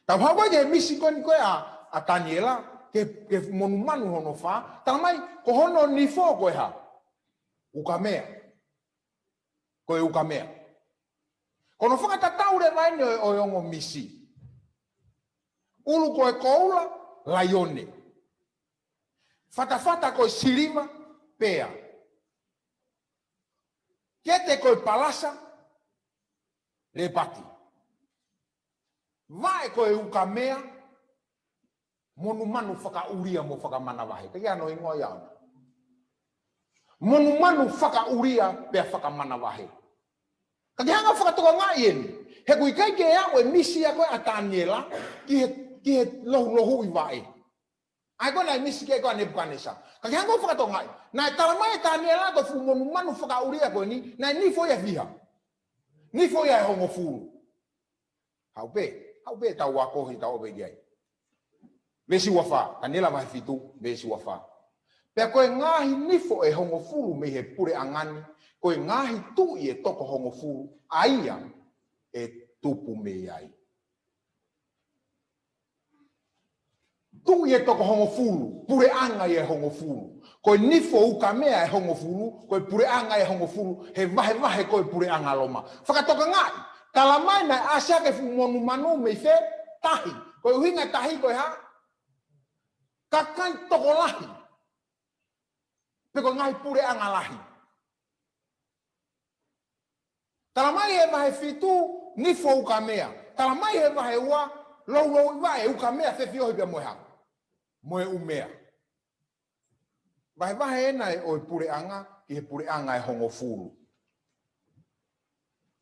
Tau haʻu ai ki he misi ko eni ko ē ʻa, ʻa Taniela, ki he, ki he monumanu hono fā, talamai, ko hono nifo ko e hā? Ukamea. Ko e ukamea. Ko hono fakatatau leva eni ʻo e, ʻo e ongo misi. ʻUlu ko e koula, laione. Fatafata ko e siliva, pea. Kete ko e palasa, lepati. Vaʻe ko e ukamea, monumanu fakaʻulia mo fakamanavahē. Ka ʻi ai hano hingoa ia ʻona. Monumanu fakaʻulia pea fakamanavahē. Ka ke hanga ʻo fakatokangaʻi eni. He ʻoku ʻikai ke aʻu e misi ia ko ē ʻa Taniela ki he, ki he lohulohuʻi vaʻe. ʻA ia ko ē naʻe misi ki ai ko ē ʻa Nepukanesa. Ka ke hanga ʻo fakatokangaʻi. Naʻe talamai ʻe Taniela ko e fuʻu monumanu fakaʻulia ko eni, naʻe nifo ia ʻe fiha? Nifo ia ʻe hongofulu. Haʻu pē, haʻu pē tau ako he tau ʻave ki ai. Veesi ua fā, Taniela vahe fitu, veesi ua fā. Pea ko e ngaahi nifo ʻe hongofulu mei he puleʻanga ni, ko e ngaahi tuʻi ʻe toko hongofulu, ʻa ia ʻe tupu mei ai. Tuʻi ʻe toko hongofulu, puleʻanga ia ʻe hongofulu. Ko e nifo ukamea ʻe hongofulu, ko e puleʻanga ia ʻe hongofulu, he vahevahe ko e puleʻanga Loma. Fakatokangaʻi, talamai naʻe ʻasi hake fuʻu monumanu mei fē? Tahi. Ko e ʻuhinga tahi ko e hā? Kakai tokolahi. Pe ko e ngaahi puleʻanga lahi. Talamai he vahe fitu, nifo ukamea. Talamai he vahe ua, loulouʻi vaʻe ukamea fefiohi pea mo e hā? Mo e ʻumea. Vahevahe ena ʻo e puleʻanga ki he puleʻanga ʻe hongofulu.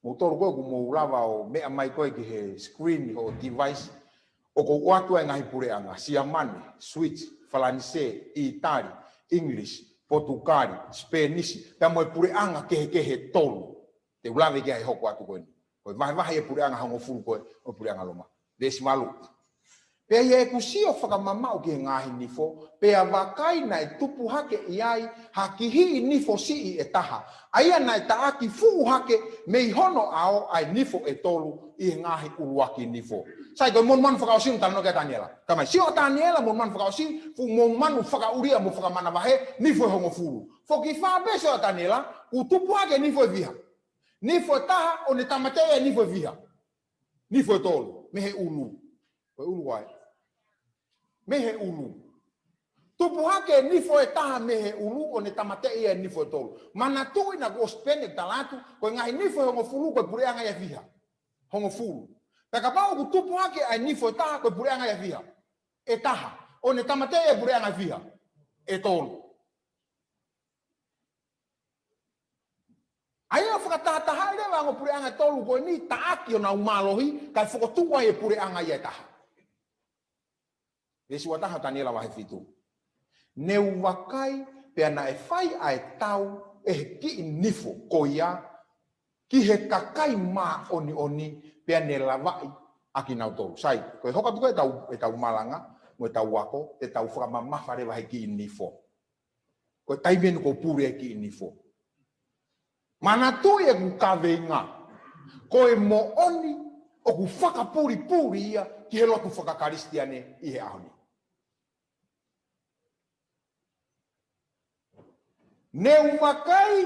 Mou tolu ko ē ʻoku mou lava ʻo meʻa mai ko ē ki he screen hoʻo device, ʻoku ou ʻoatu ai e ngaahi puleʻanga, Siamane, Suite, Falanisē, ʻItali, English, Potukali, Spanish, pea mo e puleʻanga kehekehe ʻe tolu. Te u lave ki ai he hoku atu ko eni. Ko e vahevahe e puleʻanga ʻe hongofulu ko ē ʻo e puleʻanga Loma. Veesi valu. Pea ʻi heʻeku sio fakamamaʻu ki he ngaahi nifo, pea vakai naʻe tupu hake ʻi ai ha kihiʻi nifo siʻi ʻe taha. ʻA ia naʻe taʻaki fuʻu hake mei hono ʻao ʻa e nifo ʻe tolu ʻi he ngaahi ʻuluaki nifo. Sai, ko e monumanu fakaʻosi ʻoku talanoa ki ai ʻa Taniela. Talamai, sio ʻa Taniela monumanu fakaʻosi, fuʻu monumanu fakaʻulia mo fakamanavahē, nifo ʻe hongofulu. Foki fā pē sio ʻa Taniela, kuo tupu hake nifo ʻe fiha? Nifo ʻe taha, ʻo ne tāmateʻi e nifo ʻe fiha? Nifo ʻe tolu, mei he ʻulu. Ko e ʻulu ʻa ē. Mei he ʻulu. Tupu hake e nifo ʻe taha mei he ʻulu ʻo ne tāmateʻi ia ʻe he nifo ʻe tolu. Manatuʻi naʻá ku ʻosi pehē ʻeku tala atu, ko e ngaahi nifo ʻe hongofulu ko e puleʻanga ia ʻe fiha? Hongofulu. Pea kapau ʻoku tupu hake ʻa e nifo ʻe taha ko e puleʻanga ia ʻe fiha? ʻE taha. ʻO ne tāmateʻi e puleʻanga ʻe fiha? ʻE tolu. ʻA ia ʻoku fakatahatahaʻi leva ʻa e ongo puleʻanga ʻe tolu ko eni, taʻaki honau mālohi, kae fokotuʻu ai e puleʻanga ia ʻe taha. Veesi ua taha ʻo Taniela vahe fitu. Ne u vakai, pea naʻe fai ʻa e tau ʻe he kiʻi nifo ko ia ki he kakai māʻoniʻoni, pea ne lavaʻi ʻa kinautolu. Sai, ko e hoko atu ko ē ʻetau, ʻetau malanga mo ʻetau ako, te tau fakamamafa leva he kiʻi nifo. Ko e taimi eni kuo pule e kiʻi nifo. Manatuʻi ʻeku kaveinga, ko e moʻoni ʻoku fakapulipuli ia ki he lotu fakakalisitiane ʻi he ʻaho ni. Ne u vakai,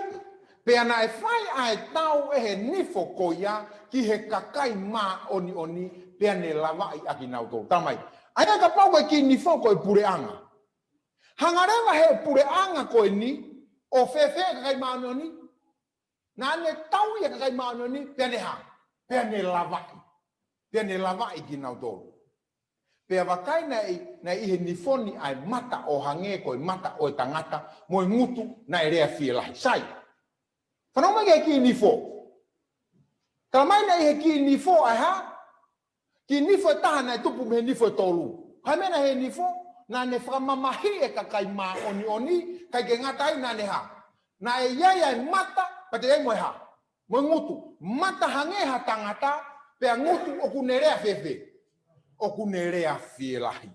pea naʻe fai ʻa e tau ʻe he nifo ko ia ki he kakai māʻoniʻoni, pea ne lavaʻi ʻa kinautolu. Tamai, ʻa ia kapau ko e kiʻi nifo ko e puleʻanga, hanga leva he puleʻanga ko eni ʻo fēfē e kakai māʻoniʻoni? Naʻá ne tauʻi e kakai māʻoniʻoni, pea ne hā? Pea ne lavaʻi. Pea ne lavaʻi kinautolu. Pea vakai, naʻe, naʻe ʻi he nifo ni ʻa e mata ʻo hangē ko e mata ʻo e tangata, mo e ngutu naʻe lea fielahi. Sai. Fanongo mai ki he kiʻi nifo. Talamai naʻe ʻi he kiʻi nifo ʻa e hā? Kiʻi nifo ʻe taha naʻe tupu mei he nifo ʻe tolu. Ko e hā e meʻa naʻe ʻi he nifo? Naʻá ne fakamamahiʻi e kakai māʻoniʻoni, ʻikai ke ngata ai, naʻá ne hā? Naʻe ʻi ai ʻa e mata, pea toe ʻi ai mo e hā? Mo e ngutu. Mata hangē ha tangata, pea ngutu ʻoku ne lea fēfē? ʻOku ne lea fielahi.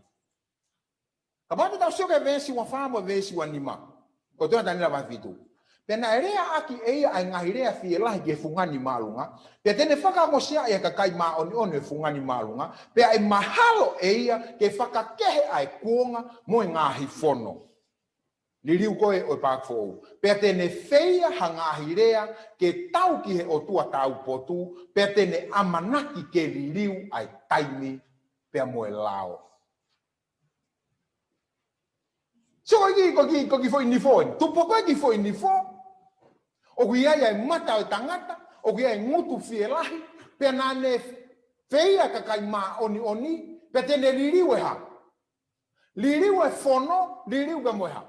Kapau te tau sio ki he veesi ua fā mo e veesi ua nima. Ko e tohi ʻa Taniela vahe fitu. Pea naʻe leaʻaki ʻe ia ʻa e ngaahi lea fielahi ki he fungani māʻolunga, pea te ne fakaongosiaʻi ʻa e kakai māʻoniʻoni ʻo e fungani māʻolunga, pea ʻe mahalo ʻe ia ke fakakehe ʻa e kuonga mo e ngaahi fono. Liliu ko ē ʻo e paaki foʻou. Pea te ne feia ha ngaahi lea ke tau ki he ʻotua taupotu, pea te ne ʻamanaki ke liliu ʻa e taimi pea mo e lao. So ko e kiʻi, ko e kiʻi, ko e kiʻi foʻi nifo eni. Tupu ko ē kiʻi foʻi nifo. ʻOku ʻi ai ʻa e mata ʻo e tangata, ʻoku ʻi ai e ngutu fielahi, pea naʻá ne feia kakai māʻoniʻoni, pea te ne liliu e hā? Liliu e fono, liliu pea mo e hā?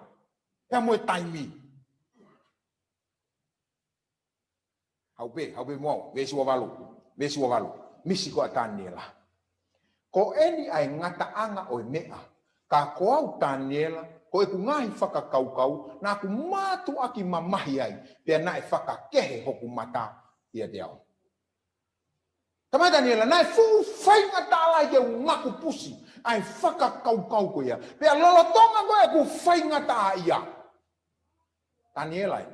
Pea mo e taimi. Haʻu pē, haʻu pē mo au, veesi ua valu, veesi ua valu. Misi ko ē ʻa Taniela. Ko eni ʻa e ngataʻanga ʻo e meʻa, ka ko au Taniela, ko ʻeku ngaahi fakakaukau, naʻá ku mātuʻaki mamahi ai, pea naʻe fakakehe hoku mata ʻiate au. Tamai Taniela, naʻe fuʻu faingataʻa lahi ke u makupusi ʻa e fakakaukau ko ia. Pea lolotonga ko ē ʻeku faingataʻaʻia. Taniela ē.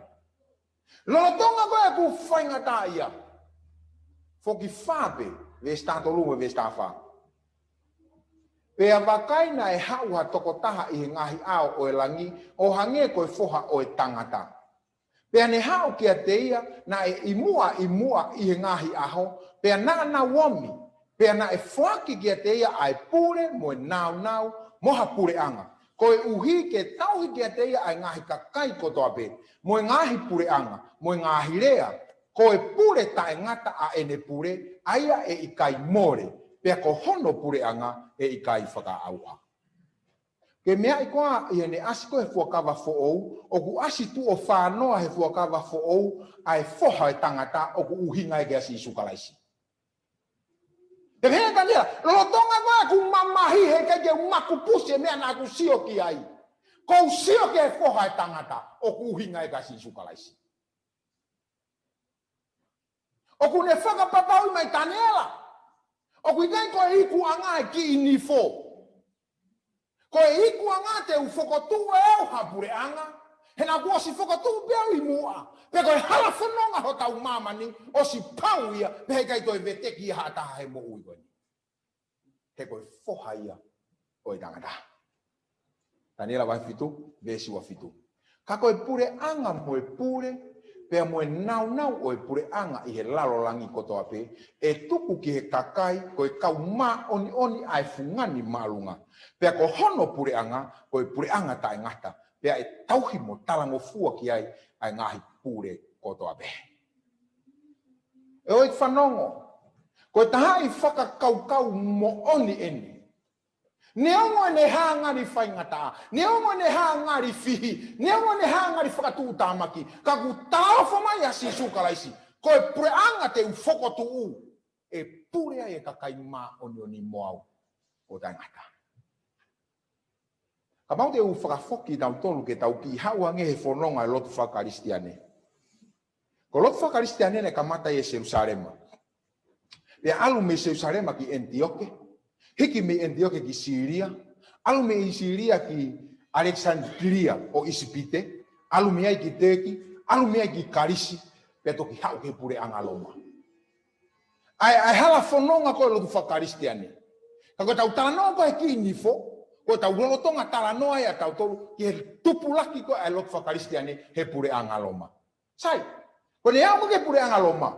Lolotonga ko ē ʻeku faingataʻaʻia. Foki fā pē, veesi taha tolu mo e veesi taha fā. Pea vakai, naʻe haʻu ha tokotaha ʻi he ngaahi ʻao ʻo e langi, ʻo hangē ko e foha ʻo e tangata. Pea ne haʻu kiate ia, naʻe ʻi muʻa, ʻi muʻa ʻi he ngaahi ʻaho, pea naʻa nau omi, pea naʻe foaki kiate ia ʻa e pule mo e nāunau, mo ha puleʻanga. Koeʻuhi ke tauhi kiate ia ʻa e ngaahi kakai kotoa pē, mo e ngaahi puleʻanga, mo e ngaahi lea, ko e pule taʻengata ʻa ʻene pule, ʻa ia ʻe ʻikai mole, pea ko hono puleʻanga ʻe ʻikai fakaʻauha. Ke meaʻi koā ʻi heʻene ʻasi ko ē he fuakava foʻou, ʻoku ʻasi tuʻo fā noa he fuakava foʻou ʻa e foha ʻo e tangata, ʻoku ʻuhinga ia kia Sīsū Kalaisi. Pea pehē ʻe Taniela, lolotonga ko ē ʻeku mamahi, heʻikai ke u makupusi e meʻa naʻá ku sio ki ai. Ko u sio ki he foha ʻo e tangata, ʻoku ʻuhinga ia kia Sīsū Kalaisi. ʻOku ne fakapapauʻi mai Taniela, ʻoku ʻikai ko e ikuʻanga e kiʻi nifo. Ko e ikuʻanga te u fokotuʻu ʻe au ha puleʻanga, he naʻá ku ʻosi fokotuʻu pē au ʻi muʻa. Pea ko e hala fononga hotau māmani, ʻosi pau ia, pea heʻikai toe veteki ia ha taha he moʻui ko eni. He ko e foha ia ʻo e tangata. Taniela vahe fitu, veesi ua fitu. Ka ko e puleʻanga mo e pule, pea mo e nāunau ʻo e puleʻanga ʻi he lalo langi kotoa pē, ʻe tuku ki he kakai ko e kau māʻoniʻoni ʻa e fungani māʻolunga. Pea ko hono puleʻanga ko e puleʻanga taʻengata, pea ʻe tauhi mo talangofua ki ai ʻa e ngaahi pule kotoa pē. ʻE ʻoua ʻe fanongo, ko e taha ʻi he fakakaukau moʻoni eni. Neongo ʻene hā ngali faingataʻa, neongo ʻene hā ngali fihi, neongo ʻene hā ngali fakatuʻutāmaki, ka ʻoku talaʻofa mai ʻa Sīsū Kalaisi, ko e puleʻanga te u fokotuʻu, ʻe pule ai e kakai māʻoniʻoni mo au ʻo taʻengata. Kapau te u fakafoki kitautolu ke tau kiʻi haʻu ange he fononga e lotu fakakalisitiane. Ko e lotu fakakalisitiane naʻe kamata ʻi Selusalema. Pea ʻalu mei Selusalema ki ʻEnitioke, hiki mei ʻEnitioke ki Sīlia, ʻalu mei Sīlia ki ʻAlekisanilia ʻo ʻIsipite, ʻalu mei ai ki Teki, ʻalu mei ai ki Kalisi, pea toki haʻu ki he puleʻanga Loma. ʻA e, ʻa e hala fononga ko e lotu fakakalisitiane. Ka ko ʻetau talanoa ko ē ki he kiʻi nifo, ko ʻetau lolotonga talanoa ia ʻa tautolu ki he tupulaki ko ē ʻa e lotu fakakalisitiane he puleʻanga Loma. Sai, ko ʻene aʻu mai ki he puleʻanga Loma,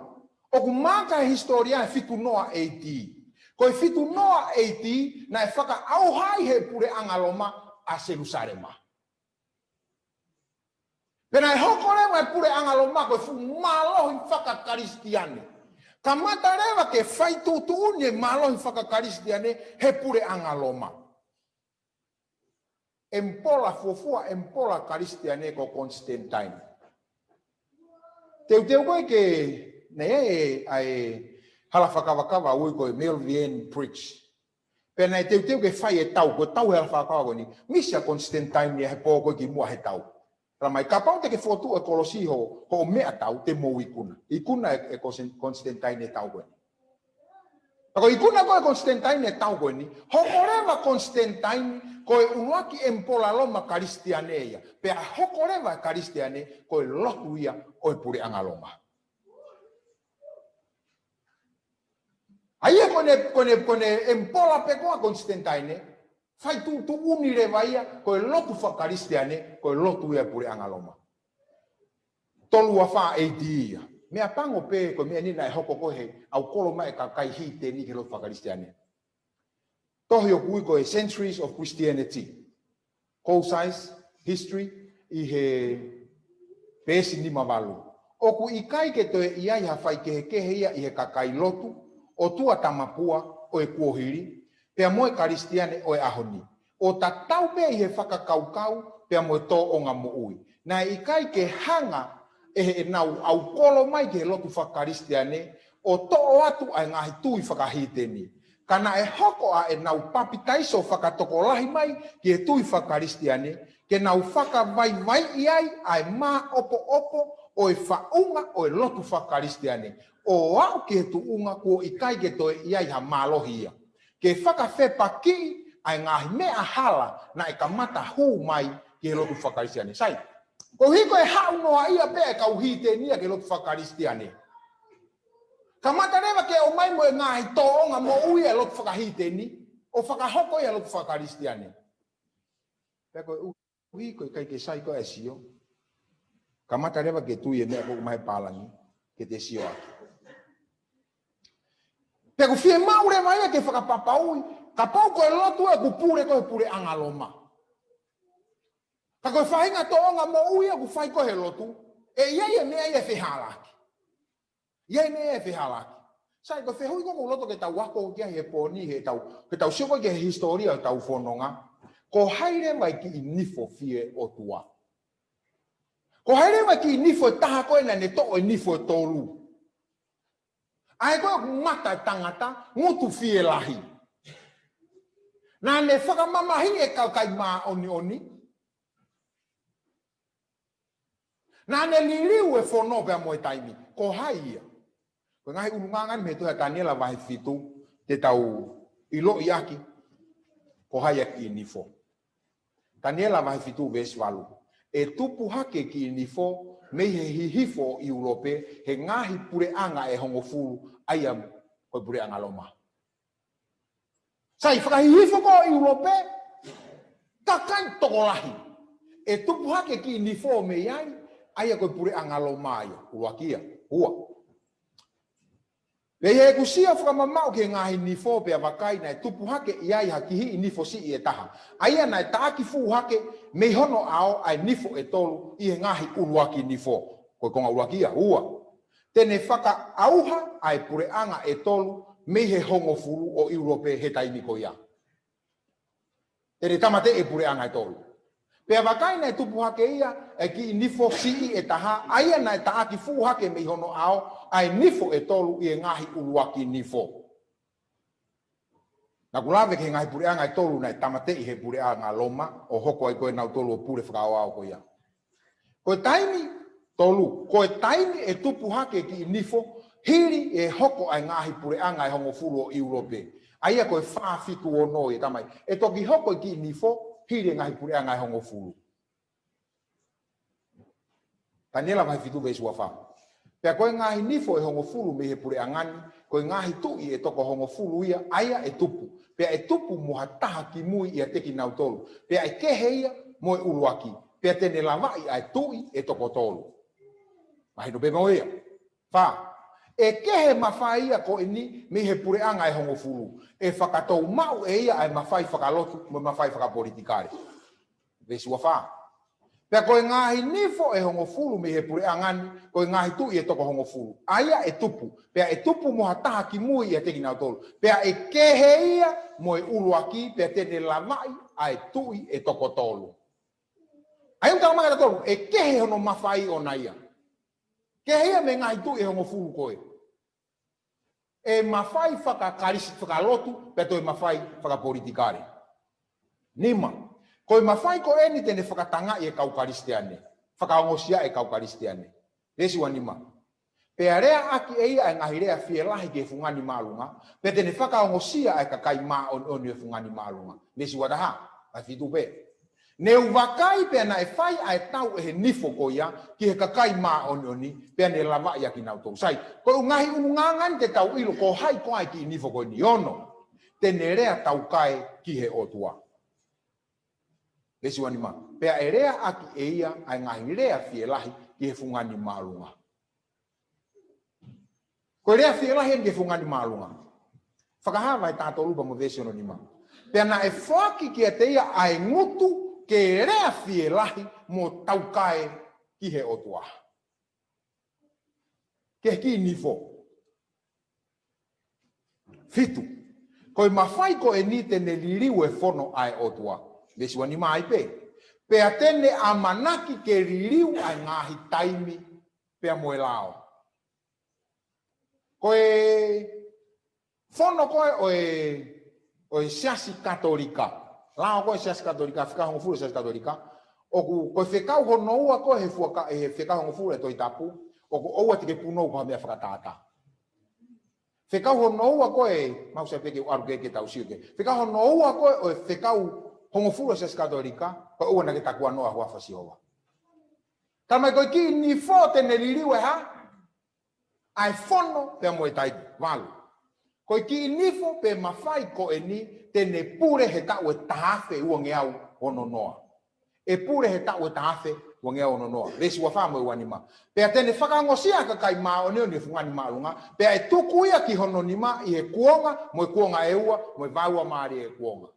ʻoku maaka he hisitōlia he fitu noa A D. Ko e fitu noa A D, naʻe fakaʻauha ai he puleʻanga Loma ʻa Selusalema. Pea naʻe hoko leva e puleʻanga Loma ko e fuʻu mālohi fakakalisitiane. Kamata leva ke fai tuʻutuʻuni e mālohi fakakalisitiane he puleʻanga Loma. ʻEmipola fuofua, ʻemipola Kalisitiane ko Constantine. Teuteu ko ē ke, naʻe ʻi ai e, ʻa e hala fakakavakava ui ko e Milvian Bridge. Pea naʻe teuteu ke fai e tau, ko e tau he hala fakakavakava ko eni, misi ʻa Constantine ia he pō ko ē kimuʻa he tau. Talamai kapau te ke fokotuʻu e kolosi ho, hoʻo meʻatau te mou ikuna. Ikuna e, e Const-, Constantine e tau ko eni. Ka ko e ikuna ko ē Constantine e tau ko eni, hoko leva Constantine ko e ʻuluaki ʻemipola Loma Kalisitiane ia. Pea hoko leva e Kalisitiane ko e lotu ia ʻo e puleʻanga Loma. ʻA ia ko ʻene, ko ʻene, ko ʻene ʻemipola pē ko ē ʻa Constantine, fai tuʻutuʻuni leva ia, ko e lotu fakakalisitiane, ko e lotu ia puleʻanga Loma. Tolu ua fā A D ia. Meʻapango pē ko e meʻa eni naʻe hoko ko ē he ʻaukolo mai e kakai hiteni ki he lotu fakakalisitiane. Tohi ʻoku ui ko e Centuries of Christianity. Concise History ʻi he peesi nima valu. ʻOku ʻikai ke toe ʻi ai ha faikehekehe ia ʻi he kakai lotu, ʻotua tamapua ʻo e kuohili, pea mo e Kalisitiane ʻo e ʻaho ni. ʻO tatau pē ʻi he fakakaukau, pea mo e tōʻonga moʻui. Naʻe ʻikai ke hanga ʻe heʻenau ʻaukolo mai ki he lotu fakakalisitiane, ʻo toʻo atu ʻa e ngaahi tui fakahiteni. Ka naʻe hoko ʻa ʻenau papitaiso fakatokolahi mai ki he tui fakakalisitiane, ke nau fakavaivaiʻi ai ʻa e māʻopoʻopo ʻo e faʻunga ʻo e lotu fakakalisitiane, ʻo aʻu ki he tuʻunga kuo ʻikai ke toe ʻi ai ha mālohi ia. Ke fakafepakiʻi ʻa e ngaahi meʻa hala naʻe kamata hū mai ki he lotu fakakalisitiane. Sai, koeʻuhi ko e haʻu noa ia pē e kau hiteni ia ki he lotu fakakalisitiane. Kamata leva ke ʻomai mo e ngaahi tōʻonga moʻui e lotu fakahiteni, ʻo fakahoko ia lotu fakakalisitiane. Pea koeʻuhi ko e ʻikai ke sai ko ē e sio, kamata leva ke tui e meʻa ko ē ʻoku ʻomai pālangi, ke te sio atu. Pea ʻoku fiemaʻu leva ia ke fakapapauʻi, kapau ko e lotu ʻoku pule ko ē he puleʻanga Loma. Ka ko e faʻahinga tōʻonga moʻui ʻoku fai ko ē he lotu, ʻe ʻi ai e meʻa ia ʻe fehālaaki. ʻI ai e meʻa ia ʻe fehālaaki. Sai, ko e fehuʻi ko ē ʻoku ou loto ke tau ako ki ai he pō ni, he tau, ke tau sio ko ē ki he hisitōlia ʻo ʻetau fononga. Ko hai leva e kiʻi nifo fie ʻotua? Ko hai leva e kiʻi nifo ʻe taha ko ē naʻa ne toʻo e nifo ʻe tolu? ʻA ē ko ē ʻoku mata e tangata, ngutu fielahi. Naʻa ne fakamamahiʻi e kakai māʻoniʻoni. Naʻa ne liliu e fono pea mo e taimi. Ko hai ia? Ko e ngaahi ʻulungaanga eni mei he tohi ʻa Taniela vahe fitu, te tau ʻiloʻi ʻaki ko hai e kiʻi nifo. Taniela vahe fitu veesi valu. ʻE tupu hake e kiʻi nifo mei he hihifo ʻo ʻIulope, he ngaahi puleʻanga ʻe hongofulu, ʻa ia ko e puleʻanga Loma. Sai, fakahihifo ko ē ʻIulope, kakai tokolahi. ʻE tupu hake e kiʻi nifo mei ai, ʻA ia ko e puleʻanga Loma ia, ʻuluaki ia, ua. Pea ʻi heʻeku sio fakamamaʻu ki he ngaahi nifo pea vakai naʻe tupu hake ʻi ai ha kihiʻi nifo siʻi ʻe taha. ʻA ia naʻe taʻaki fuʻu hake mei hono ʻao ʻa e nifo ʻe tolu ʻi he ngaahi ʻuluaki nifo. Ko e konga ʻuluaki ia, ua. Te ne fakaʻauha ʻa e puleʻanga ʻe tolu mei he hongofulu ʻo ʻIulope he taimi ko ia. Te ne tāmateʻi e puleʻanga ʻe tolu. Pea vakai naʻe tupu hake ia ʻa e kiʻi nifo siʻi ʻe taha, ʻa ia naʻe taʻaki fuʻu hake mei hono ʻao ʻa e nifo ʻe tolu ʻi he ngaahi ʻuluaki nifo. Naʻa ku lave ki he ngaahi puleʻanga ʻe tolu naʻe tāmateʻi he puleʻanga Loma, ʻo hoko ai ko ē ʻenau tolu ʻo pule fakaaoao ko ia. Ko e taimi, tolu, ko e taimi ʻe tupu hake e kiʻi nifo, hili ʻe hoko ʻa e ngaahi puleʻanga ʻe hongofulu ʻo ʻIulope. ʻA ia ko e fā fitu ono ia, talamai ʻe toki hoko e kiʻi nifo, hili e ngaahi puleʻanga ʻe hongofulu. Taniela vahe fitu veesi ua fā. Pea ko e ngaahi nifo ʻe hongofulu mei he puleʻanga ni, ko e ngaahi tuʻi ʻe toko hongofulu ia, ʻa ia ʻe tupu. Pea ʻe tupu mo ha taha kimui ʻiate kinautolu. Pea ʻe kehe ia mo e ʻuluaki. Pea te ne lavaʻi ʻa e tuʻi ʻe toko tolu. Mahino pē mo ia. Fā. ʻE kehe mafai ia ko eni mei he puleʻanga ʻe hongofulu. ʻE fakatou maʻu ʻe ia ʻa e mafai fakalotu mo e mafai fakapolitikale. Veesi ua fā. Pea ko e ngaahi nifo ʻe hongofulu mei he puleʻanga ni, ko e ngaahi tuʻi ʻe toko hongofulu. ʻA ia ʻe tupu, pea ʻe tupu mo ha taha kimui ʻiate kinautolu. Pea ʻe kehe ia mo e ʻuluaki, pea te ne lavaʻi ʻa e tuʻi ʻe toko tolu. ʻA ia ʻoku talamai ʻe tautolu, ʻe kehe hono mafai ʻona ia. Kehe ia mei he ngaahi tuʻi ʻe hongofulu ko ē. ʻE mafai fakakalisi-, fakalotu, pea toe mafai fakapolitikale. Nima. Ko e mafai ko eni te ne fakatangaʻi e kau Kalisitiane. Fakaongosia e kau Kalisitiane. Veesi ua nima. Pea leaʻaki ʻe ia ʻa e ngaahi lea fielahi ki he fungani māʻolunga, pea te ne fakaongosia ʻa e kakai māʻoniʻoni ʻo e fungani māʻolunga. Veesi ua taha, ʻa fitu pē. Ne u vakai pea naʻe fai ʻa e tau ʻe he nifo ko ia ki he kakai māʻoniʻoni, pea ne lavaʻi ʻa kinautolu. Sai, ko e ngaahi ʻulungaanga ni te tau ʻilo ko hai ko ā e kiʻi nifo ko eni. Ono, te ne lea taukae ki he ʻOtua. Veesi ua nima. Pea ʻe leaʻaki ʻe ia ʻa e ngaahi lea fielahi ki he fungani māʻolunga. Ko e lea fielahi eni ki he fungani māʻolunga. Fakahā vahe taha tolu pea mo e veesi ono nima. Pea naʻe foaki kiate ia ʻa e ngutu ke lea fielahi mo taukae ki he ʻOtua. Ki he kiʻi nifo. Fitu. Ko e mafai ko eni te ne liliu e fono ʻa e ʻOtua. Veesi ua nima ai pē. Pea te ne ʻamanaki ke liliu ʻa e ngaahi taimi pea mo e lao. Ko e fono ko ē ʻo e, ʻo e Siasi Katolika. Lao ko ē Siasi Katolika, fekau hongofulu Siasi Katolika. ʻOku, ko e fekau hono ua ko ē he fuaka-, he fekau hongofulu e Tohi Tapu. ʻOku ʻoua te ke punou ko ha meʻa fakatātā. Fekau hono ua ko ē, mau sai pē ke ʻalu ke, ke tau sio ki ai. Fekau hono ua ko ē ʻo e fekau hongofulu Siasi Katolika, ko e ʻoua naʻa ke takuanoa huafa Sihova. Talamai ko e kiʻi nifo te ne liliu e hā? ʻA e fono pea mo e taimi, valu. Ko e kiʻi nifo pe mafai ko eni te ne pule he taʻu ʻe taha afe ua ngeau ono noa. ʻE pule he taʻu ʻe taha afe ua ngeau ono noa. Veesi ua fā mo e ua nima. Pea te ne fakaongosia ʻa e kakai māʻoniʻoni ʻo e fungani māʻolunga, pea ʻe tuku ia ki hono nima ʻi he kuonga, mo e kuonga ʻe ua, mo e vaeua mālie ʻo e kuonga.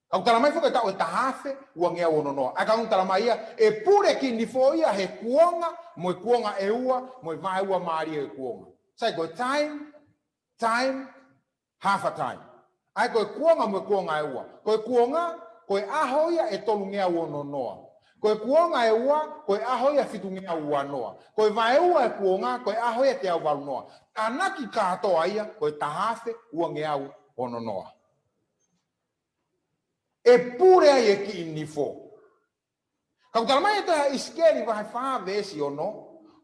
Ka ʻoku talamai foki e taʻu ʻe taha afe ua ngeau ono noa. ʻA ia ka ʻoku talamai ia, ʻe pule kiʻi nifo ia he kuonga, mo e kuonga ʻe ua, mo e vaeua mālie ʻo e kuonga. Sai ko e time, time, half a time. ʻA ia ko e kuonga mo e kuonga ʻe ua. Ko e kuonga, ko e ʻaho ia ʻe tolu ngeau ono noa. Ko e kuonga ʻe ua, ko e ʻaho ia ʻe fitu ngeau ua noa. Ko e vaeua ʻo e kuonga, ko e ʻaho ia ʻe teau valu noa. Tānaki kātoa ia, ko e taha afe ua ngeau ono noa. ʻE pule ai e kiʻi nifo. Ka ʻoku talamai ʻe he tohi ʻa ʻIsikeli vahe fā veesi ono,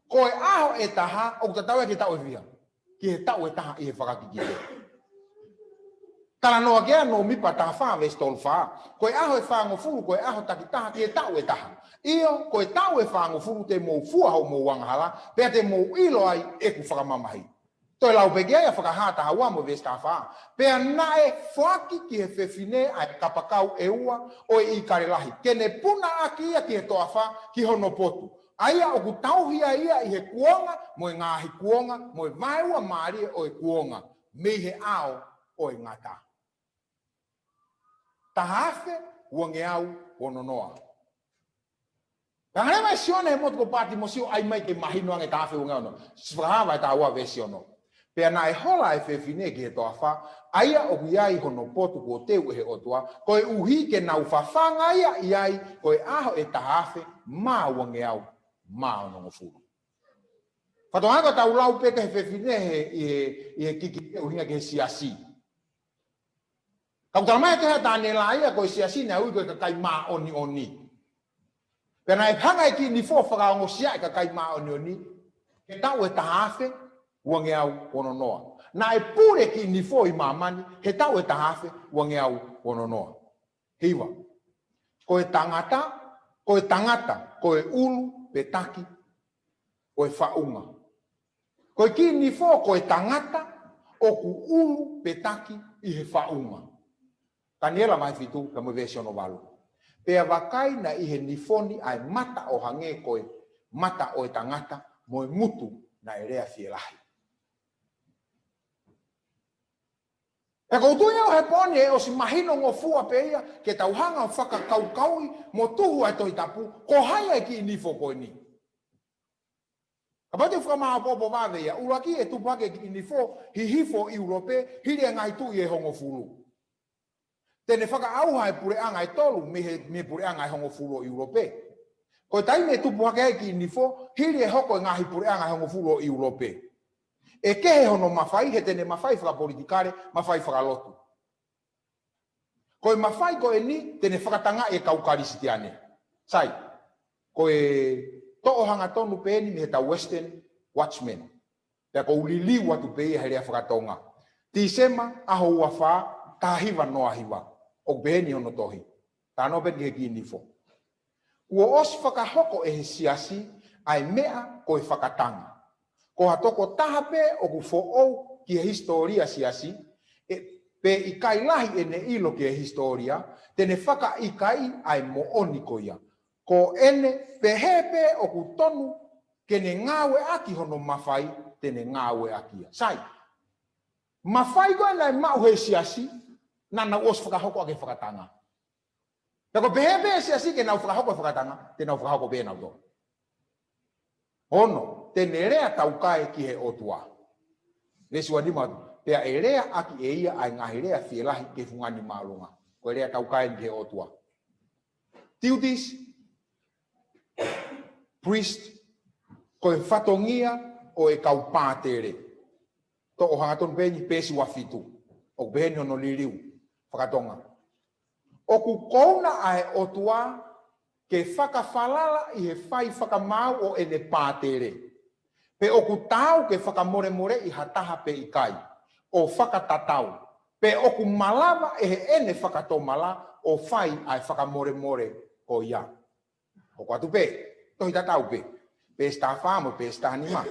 ko e ʻaho ʻe taha, ʻoku tatau ia ki he taʻu ʻe fiha. Ki he taʻu ʻe taha ʻi he fakakikite. Talanoa ki ai ʻa Nōmipa taha fā veesi tolu fā. Ko e ʻaho ʻe fāngofulu, ko e ʻaho takitaha ki he taʻu ʻe taha. ʻIo, ko e taʻu ʻe fāngofulu te mou fua hoʻomou angahala, pea te mou ʻilo ai ʻeku fakamamahi. Toe lau pē ki ai ʻa Fakahā taha ua mo e veesi taha fā. Pea naʻe foaki ki he fefine ʻa e kapakau ʻe ua ʻo e ʻīkale lahi, ke ne punaʻaki ia ki he toafa ki hono potu. ʻA ia ʻoku tauhi ai ia ʻi he kuonga, mo e ngaahi kuonga, mo e vaeua mālie ʻo e kuonga, mei he ʻao ʻo e ngata. Taha afe uangeau ono noa. Pea hanga leva ʻe Sione he motu ko Patimosio ʻai mai ke mahino ange taha afe uangeau ono. Siʻi fakahā vahe taha ua veesi ono. Pea naʻe hola ʻa e fefine ki he toafa, ʻa ia ʻoku ʻi ai hono potu kuo teu ʻe he ʻOtua, koeʻuhi ke nau fafanga ia ʻi ai, ko e ʻaho ʻe taha afe mā uangeau mā onongofulu. Fakatokangaʻi ko ʻetau lau pē ki he fefine he, ʻi he, ʻi he kikite ʻuhinga ki he siasi. Ka ʻoku tala mai ʻe he tohi ʻa Taniela ia ko e siasi naʻe ui ko e kakai māʻoniʻoni. Pea naʻe hanga ʻe he kiʻi nifo ʻo fakaongosia ʻa e kakai māʻoniʻoni, he taʻu ʻe taha afe uangeau ono noa. Naʻe pule kiʻi nifo ʻi māmani, he taʻu ʻe taha afe uangeau ono noa. Hiva. Ko e tangata, ko e tangata, ko e ʻulu pe taki ʻo e faʻunga. Ko e kiʻi nifo ko e tangata ʻoku ʻulu pe taki ʻi he faʻunga. Taniela vahe fitu, pea mo e veesi ono valu. Pea vakai naʻe ʻi he nifo ni ʻa e mata ʻo hangē ko e mata ʻo e tangata mo e ngutu naʻe lea fielahi. Pea ʻoku ou tui au he pō ni ʻe ʻosi mahinongofua pē ia ke tau hanga ʻo fakakaukauʻi mo tuhu ʻa e Tohi Tapu, ko hai ʻa e kiʻi nifo ko eni. Kapau te u fakamāʻopoʻopo vave ia, ʻuluaki ʻe tupu hake kiʻi nifo hihifo ʻi ʻIulope, hili ʻa e ngaahi tuʻi ʻe hongofulu. Te ne fakaʻauha e puleʻanga ʻe tolu mei he, mei he puleʻanga ʻe hongofulu ʻo ʻIulope. Ko e taimi ʻe tupu hake ai kiʻi nifo, hili ʻe hoko e ngaahi puleʻanga ʻe hongofulu ʻo ʻIulope. ʻE kehe hono mafai, he te ne mafai fakapolitikale, mafai fakalotu. Ko e mafai ko eni, te ne fakatangaʻi e kau Kalisitiane. Sai, ko e toʻo hangatonu pē eni mei he tau Western Watchman. Pea ʻoku ou liliu atu pē ia he lea fakatonga. Tīsema, ʻaho ua fā, taha hiva noa hiva. ʻOku pehē ni hono tohi. Talanoa pē ki he kiʻi nifo. Kuo ʻosi fakahoko ʻe he siasi ʻa e meʻa ko e fakatanga. Ko ha tokotaha pē ʻoku foʻou ki he hisitōlia siasi, ʻe, pe ʻikai lahi ʻene ʻilo ki he hisitōlia, te ne fakaʻikaiʻi ʻa e moʻoni ko ia. Ko ʻene pehē pē ʻoku tonu ke ne ngāueʻaki hono mafai, te ne ngāueʻaki ia. Sai, mafai ko ē naʻe maʻu he siasi, naʻa nau ʻosi fakahoko ʻaki e fakatanga. Pea ko e pehē pē ʻe he siasi ke nau fakahoko e fakatanga, te nau fakahoko pē ʻe nautolu. Ono, te ne lea taukae ki he ʻOtua. Veesi ua nima atu, pea ʻe lea ʻaki ʻe ia ʻa e ngaahi lea fielahi ki he fungani māʻolunga. Ko e lea taukae ki he ʻOtua. Duties, priest, ko e fatongia ʻo e kau pātele. Toʻo hangatonu pē eni peesi ua fitu. ʻOku pehē ni hono liliu fakatonga. ʻOku kouna ʻa e ʻOtua ke fakafalala ʻi he fai fakamaau ʻo ʻene pātele. Pe ʻoku taau ke fakamolemoleʻi ha taha pe ʻikai, ʻo fakatatau. Pe ʻoku malava ʻe heʻene fakatomala ʻo fai ʻa e fakamolemole ko ia. Hoko atu pē, tohi tatau pē, peesi taha fā mo e peesi taha nima.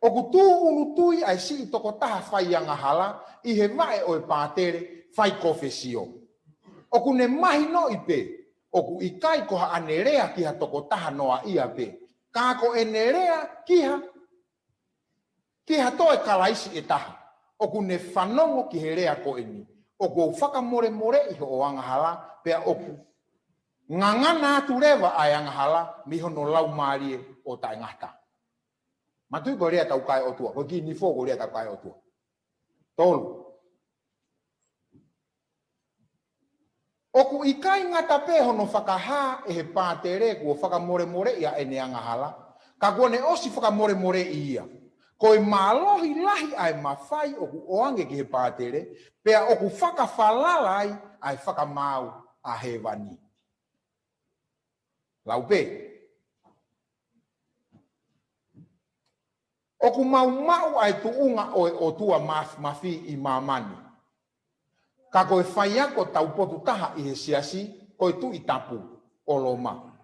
ʻOku tūʻulutui ʻa e siʻi tokotaha fai angahala ʻi he vaʻe ʻo e pātele fai kōfesio. ʻOku ne mahinoʻi pē, ʻoku ʻikai ko haʻane lea ki ha tokotaha noaʻia pē, ka ko ʻene lea ki ha ki ha toe Kalaisi ʻe taha, ʻoku ne fanongo ki he lea ko eni, ʻoku ou fakamolemoleʻi hoʻo angahala, pea ʻoku ngangana atu leva ʻa e angahala mei hono laumālie ʻo taʻengata. Manatuʻi ko e lea taukae ʻOtua, ko e kiʻi nifo ko e lea taukae ʻOtua. Tolu. ʻOku ʻikai ngata pē hono fakahā ʻe he pātele kuo fakamolemoleʻi ʻa ʻene angahala, ka kuo ne ʻosi fakamolemoleʻi ia. Ko e mālohi lahi ʻa e mafai ʻoku ʻoange ki he pātele, pea ʻoku fakafalala ai ʻa e fakamaau ʻa hēvani. Lau pē. ʻOku mau maʻu ʻa e tuʻunga ʻo e ʻOtua maf-, mafi ʻi māmani. Ka ko e faiako taupotu taha ʻi he siasi, ko e Tuʻi Tapu ʻo Loma.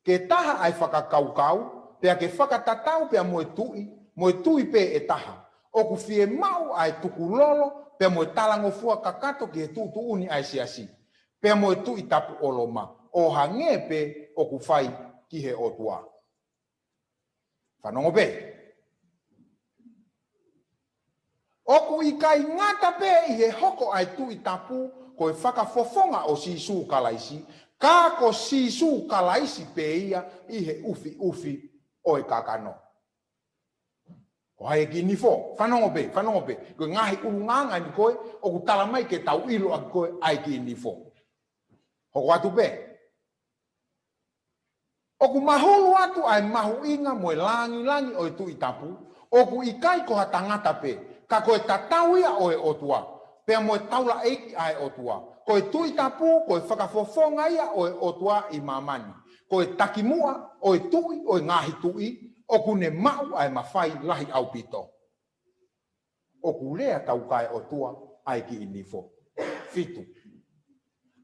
Ke taha ʻa e fakakaukau, pea ke fakatatau pea mo e tuʻi, mo e tui pē ʻe taha. ʻOku fiemaʻu ʻa e tukulolo, pea mo e talangofua kakato ki he tuʻutuʻuni ʻa e siasi. Pea mo e Tuʻi Tapu ʻo Loma, ʻo hangē pē ʻoku fai ki he ʻOtua. Fanongo pē. ʻOku ʻikai ngata pē ʻi he hoko ʻa e Tuʻi Tapu ko e fakafofonga ʻo Sīsū Kalaisi, ka ko Sīsū Kalaisi pē ia ʻi he ʻufiʻufi ʻo e kakano. Ko hai e kiʻi nifo? Fanongo pē, fanongo pē. Ko e ngaahi ʻulungaanga ni ko ē ʻoku tala mai ke tau ʻilo ʻaki ko ē ʻa e kiʻi nifo. Hoko atu pē. ʻOku mahulu atu ʻa e mahuʻinga mo e langilangi ʻo e Tuʻi Tapu, ʻoku ʻikai ko ha tangata pē, ka ko e tatau ia ʻo e ʻOtua, pea mo e taulaʻeiki ʻa e ʻOtua. Ko e Tuʻi Tapu, ko e fakafofonga ia ʻo e ʻOtua ʻi māmani. Ko e takimuʻa ʻo e Tuʻi ʻo e ngaahi tuʻi, ʻoku ne maʻu ʻa e mafai lahi ʻaupito. ʻOku lea taukaeʻotua ʻa e kiʻi nifo. Fitu.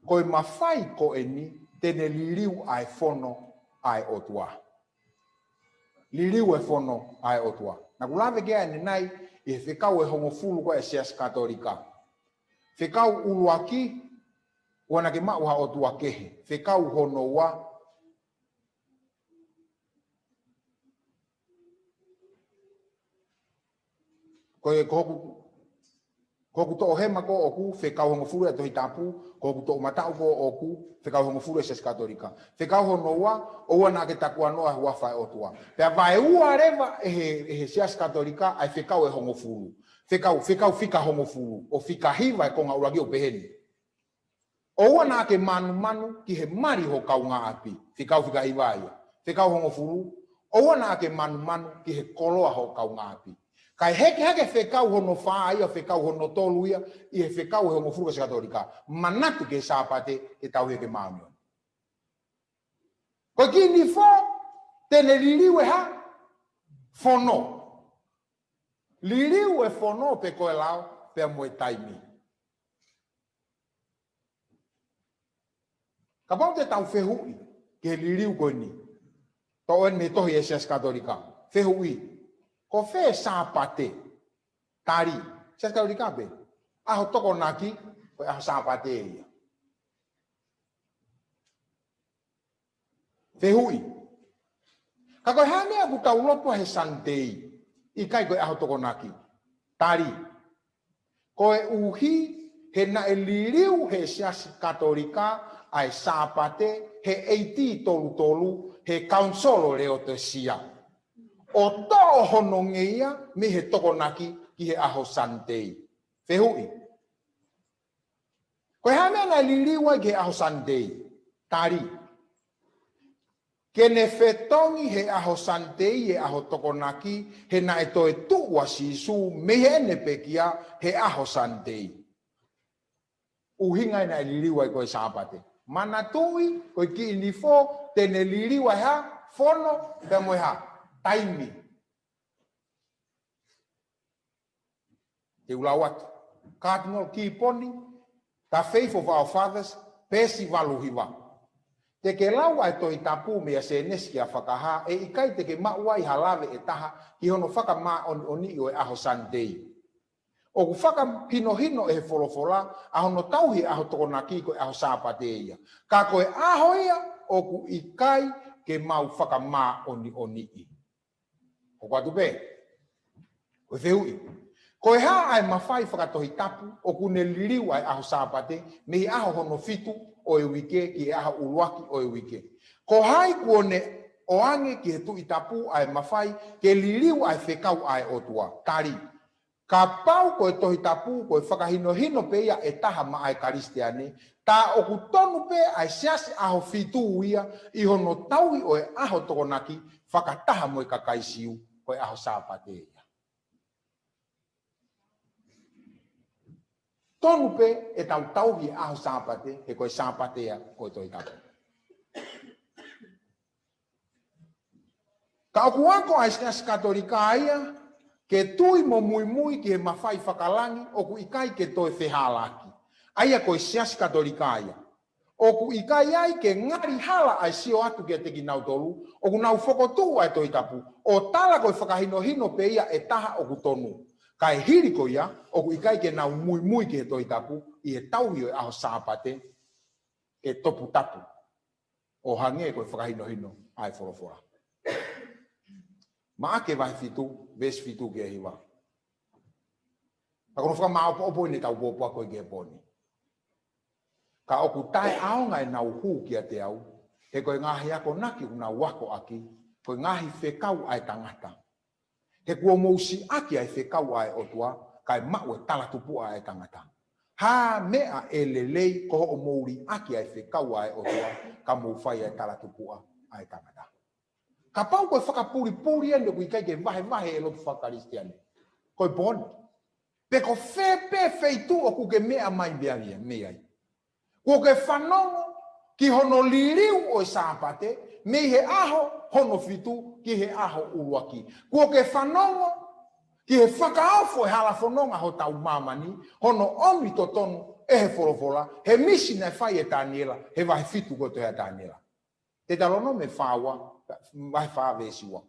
Ko e mafai ko eni te ne liliu ʻa e fono ʻa e ʻOtua. Liliu e fono ʻa e ʻOtua. Naʻa ku lave ki ai ʻanenai ʻi he fekau ʻe hongofulu ko ē ʻa e Siasi Katolika. Fekau ʻuluaki, ʻoua naʻa ke maʻu ha ʻotua kehe. Fekau hono ua, ko e, ko hoku, ko hoku toʻohema ko ʻoku fekau hongofulu ʻa e Tohi Tapu, ko hoku toʻomataʻu ko ʻoku fekau hongofulu ʻa e Siasi Katolika. Fekau hono ua, ʻoua naʻa ke takuanoa ʻa e huafa ʻo e ʻOtua. Pea vaeua leva ʻe he, ʻe he Siasi Katolika ʻa e fekau ʻe hongofulu. Fekau, fekau fika hongofulu, ʻo fika hiva e konga ʻuluaki ʻo pehē ni. ʻOua naʻa ke manumanu ki he mali ho kaungāʻapi. Fekau fika hiva ia. Fekau hongofulu, ʻoua naʻa ke manumanu ki he koloa ho kaungāʻapi. Kae hekeheke fekau hono fā ia, fekau hono tolu ia, ʻi he fekau ʻe hongofulu ʻa e Siasi Katolika. Manatu ki he Sāpate, ke tauhi ʻaki e māʻoniʻoni. Ko e kiʻi nifo, te ne liliu e hā? Fono. Liliu e fono pe ko e lao, pea mo e taimi. Kapau te tau fehuʻi ki he liliu ko eni. Toʻo eni mei he tohi ʻa e Siasi Katolika. Fehuʻi. Ko fē Sāpate? Tali. Siasi Katolika pē. ʻAho Tokonaki, ko e ʻaho Sāpate ia. Fehuʻi. Ka ko e hā e meʻa ʻoku tau lotua he Sunday, ʻikai ko e ʻaho Tokonaki? Tali. Koeʻuhi he naʻe liliu he Siasi Katolika ʻa e Sāpate he ʻeiti tolu tolu he Kaunisolo Leotisia. ʻO toʻo hono ngeia mei he Tokonaki ki he ʻaho Sunday. Fehuʻi. Ko e hā e meʻa naʻe liliu ai ki he ʻaho Sunday? Tali. Ke ne fetongi he ʻaho Sunday e ʻaho Tokonaki, he naʻe toe tuʻu ʻa Sīsū mei heʻene pekia he ʻaho Sunday. ʻUhinga ia naʻe liliu ai ko e Sāpate. Manatuʻi, ko e kiʻi nifo, te ne liliu ai hā? Fono, pea mo e hā? Taimi. Te u lau atu. Cardinal Kīponi, The Faith of Our Fathers, peesi valu hiva. Te ke lau ʻa e Tohi Tapu meia Sēnesi kia Fakahā, ʻe ʻikai te ke maʻu ai ha lave ʻe taha ki hono fakamāʻoniʻoniʻi ʻo e ʻaho Sunday. ʻOku fakahinohino ʻe he folofola ʻa hono tauhi e ʻaho Tokonaki ko e ʻaho Sāpate ia. Ka ko e ʻaho ia ʻoku ʻikai ke mau fakamāʻoniʻoniʻi. Hoko atu pē. Ko e fehuʻi. Ko e hā ʻa e mafai fakatohitapu ʻoku ne liliu ʻa e ʻaho Sāpate mei he ʻaho hono fitu ʻo e uike ki he ʻaho ʻuluaki ʻo e uike? Ko hai kuo ne ʻoange ki he Tuʻi Tapu ʻa e mafai ke liliu ʻa e fekau ʻa e ʻOtua? Tali. Kapau ko e Tohi Tapu ko e fakahinohino pē ia ʻe taha maʻa e Kalisitiane, tā ʻoku tonu pē ʻa e Siasi ʻAhofitu ia ʻi hono tauhi ʻo e ʻaho Tokonaki fakataha mo e kakai Siu, ko e ʻaho Sāpate ia. Tonu pē ʻetau tauhi e ʻaho Sāpate, he ko e Sāpate ia ko e Tohi Tapu. Ka ʻoku ako ʻa e Siasi Katolika ia ke tui mo muimui ki he mafai fakalangi ʻoku ʻikai ke toe fehālaaki. ʻA ia ko e Siasi Katolika ia. ʻOku ʻikai ai ke ngali hala ʻa e sio atu kiate kinautolu ʻoku nau fokotuʻu ʻa e Tohi Tapu, ʻo tala ko e fakahinohino pē ia ʻe taha ʻoku tonu. Kae hili ko ia, ʻoku ʻikai ke nau muimui ki he Tohi Tapu ʻi he tauhi ʻo e ʻaho Sāpate ke toputapu. ʻO hangē ko e fakahinohino ʻa e folofola. Maʻake vahe fitu, veesi fitu ki he hiva. Pea ko hono fakamāʻopoʻopo eni ʻetau pōpoaki ko ē ki he pō ni. Ka ʻoku taʻeʻaonga ʻenau hū kiate au, he ko e ngaahi akonaki ʻoku nau akoʻaki, ko e ngaahi fekau ʻa e tangata. He kuo mou siʻaki ʻa e fekau ʻa e ʻOtua, kae maʻu e talatupuʻa ʻa e tangata. Hā meʻa ʻe lelei ko hoʻomou liʻaki ʻa e fekau ʻa e ʻOtua, ka mou fai ʻa e talatupuʻa ʻa e tangata. Kapau ko e fakapulipuli eni ʻoku ʻikai ke vahevahe e lotu fakakalisitiane, ko e pō ni. Pe ko fē pē feituʻu ʻoku ke meʻa mai mei ai, mei ai. Kuo ke fanongo ki hono liliu ʻo e Sāpate, mei he ʻaho hono fitu ki he ʻaho ʻuluaki. Kuo ke fanongo ki he fakaofo e hala fononga hotau māmani, hono ʻomi totonu ʻe he folofola, he misi naʻe fai ʻe Taniela, he vahe fitu ko e tohi ʻa Taniela. Teutalōnome fā ua, vahe fā veesi ua.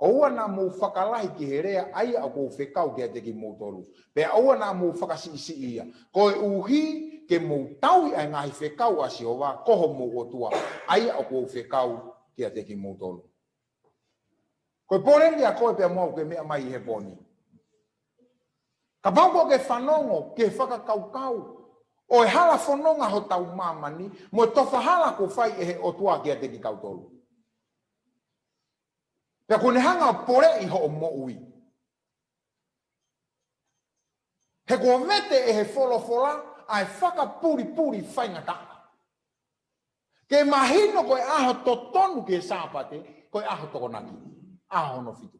ʻOua naʻa mou fakalahi ki he lea ʻa ia ʻoku ou fekau kiate kimoutolu. Pea ʻoua naʻa mou fakasiʻisiʻi ia. Koeʻuhi ke mou tauhi ʻa e ngaahi fekau ʻa Sihova, ko homou ʻOtua, ʻa ia ʻoku ou fekau kiate kimoutolu. Ko e pole eni ʻa koe pea mo au ʻoku ke meʻa mai ʻi he pō ni. Kapau kuo ke fanongo ki he fakakaukau ʻo e hala fononga hotau māmani, mo e tofa hala kuo fai ʻe he ʻOtua kiate kitautolu. Pea kuo ne hanga ʻo poleʻi hoʻo moʻui. He kuo vete ʻe he folofola ʻa e fakapulipuli faingataʻa. Ke mahino ko e ʻaho totonu ki he Sāpate, ko e ʻaho Tokonaki, ʻaho hono fitu.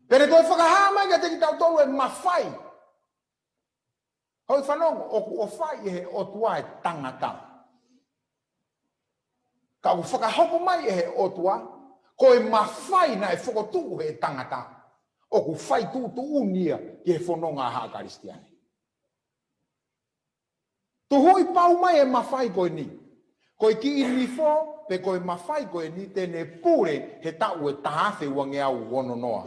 Pea ne toe fakahā mai kiate kitautolu e mafai. Hoi fanongo, ʻoku ʻofa ʻe he ʻOtua e tangata. Ka ʻoku fakahoko mai ʻe he ʻOtua, ko e mafai naʻe fokotuʻu he tangata, ʻoku fai tuʻutuʻuni ia ki he fononga ʻa haʻa Kalisitiane. Tuhuʻi pau mai e mafai ko eni. Ko e kiʻi nifo, pe ko e mafai ko eni te ne pule he taʻu ʻe taha afe uangeau ono noa.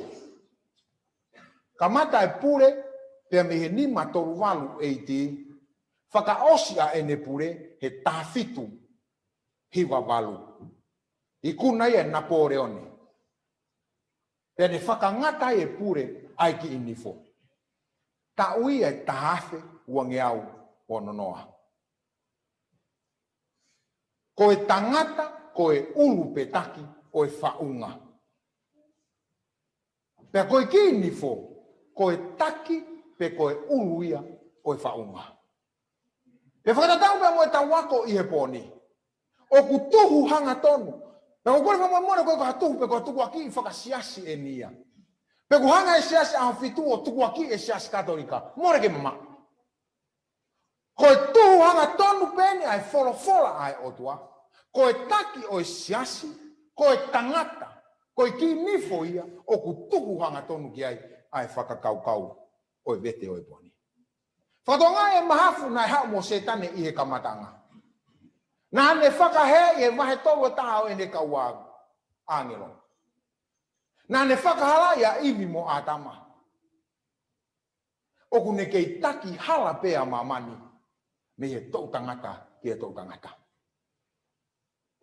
Kamata e pule, pea mei he nima tolu valu A D, fakaʻosi ʻa ʻene pule he taha fitu hiva valu. Ikuna ia ʻe Napoleone. Pea ne fakangata ai e pule ʻa e kiʻi nifo. Taʻu ia ʻe taha afe uangeau ono noa. Ko e tangata, ko e ʻulu pe taki ʻo e faʻunga. Pea ko e kiʻi nifo, ko e taki pe ko e ʻulu ia ʻo e faʻunga. Pea fakatatau pea mo ʻetau ako ʻi he pō ni. ʻOku tuhu hangatonu. Pea ko e kole fakamolemole ko e ko ha tuhu pe ko ha tukuakiʻi fakasiasi eni ia. Pe ko e hanga ʻe he siasi ʻAhofitu ʻo tukuakiʻi e siasi Katolika. Mole ke mamaʻo. Ko e tuhu hangatonu pē eni ʻa e folofola ʻa e ʻOtua. Ko e taki ʻo e siasi, ko e tangata, ko e kiʻi nifo ia, ʻoku tuhu hangatonu ki ai ʻa e fakakaukau ʻo e vete ʻo e pō ni. Fakatokangaʻi e mahafu naʻe haʻu mo Sētane ʻi he kamataʻanga. Naʻa ne fakahē ʻi he vahe tolu ʻe taha ʻo ʻene kau ʻāngelo. Naʻa ne fakahalaʻi ʻa ʻIvi mo ʻĀtama. ʻOku ne kei taki hala pē ʻa māmani mei he toʻu tangata ki he toʻu tangata.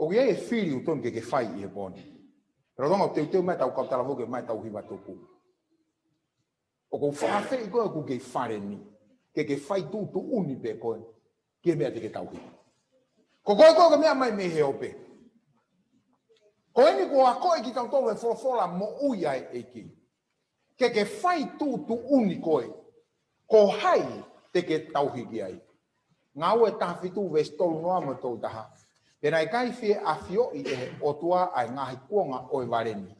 ʻOku ʻi ai e fili ʻoku totonu ke ke fai ʻi he pō ni. Pea lolotonga ʻoku teuteu mai ʻetau kau talavou ke ʻomai ʻetau hiva tuku. ʻOku ou fakaafeʻi koe ʻoku ke ʻi fale ni. Ke ke fai tuʻutuʻuni pē koe ki he meʻa te ke tauhi. Ko koe ko ē ʻoku ke meʻa mai mei he ope. Ko eni kuo akoʻi kitautolu he folofola moʻui ʻa e ʻEiki. Ke ke fai tuʻutuʻuni koe. Ko hai te ke tauhi ki ai. Ngāue taha fitu veesi tolu noa mo e tolu taha. Pea naʻe ʻikai fie ʻafioʻi ʻe he ʻOtua ʻa e ngaahi kuonga ʻo e vale ni.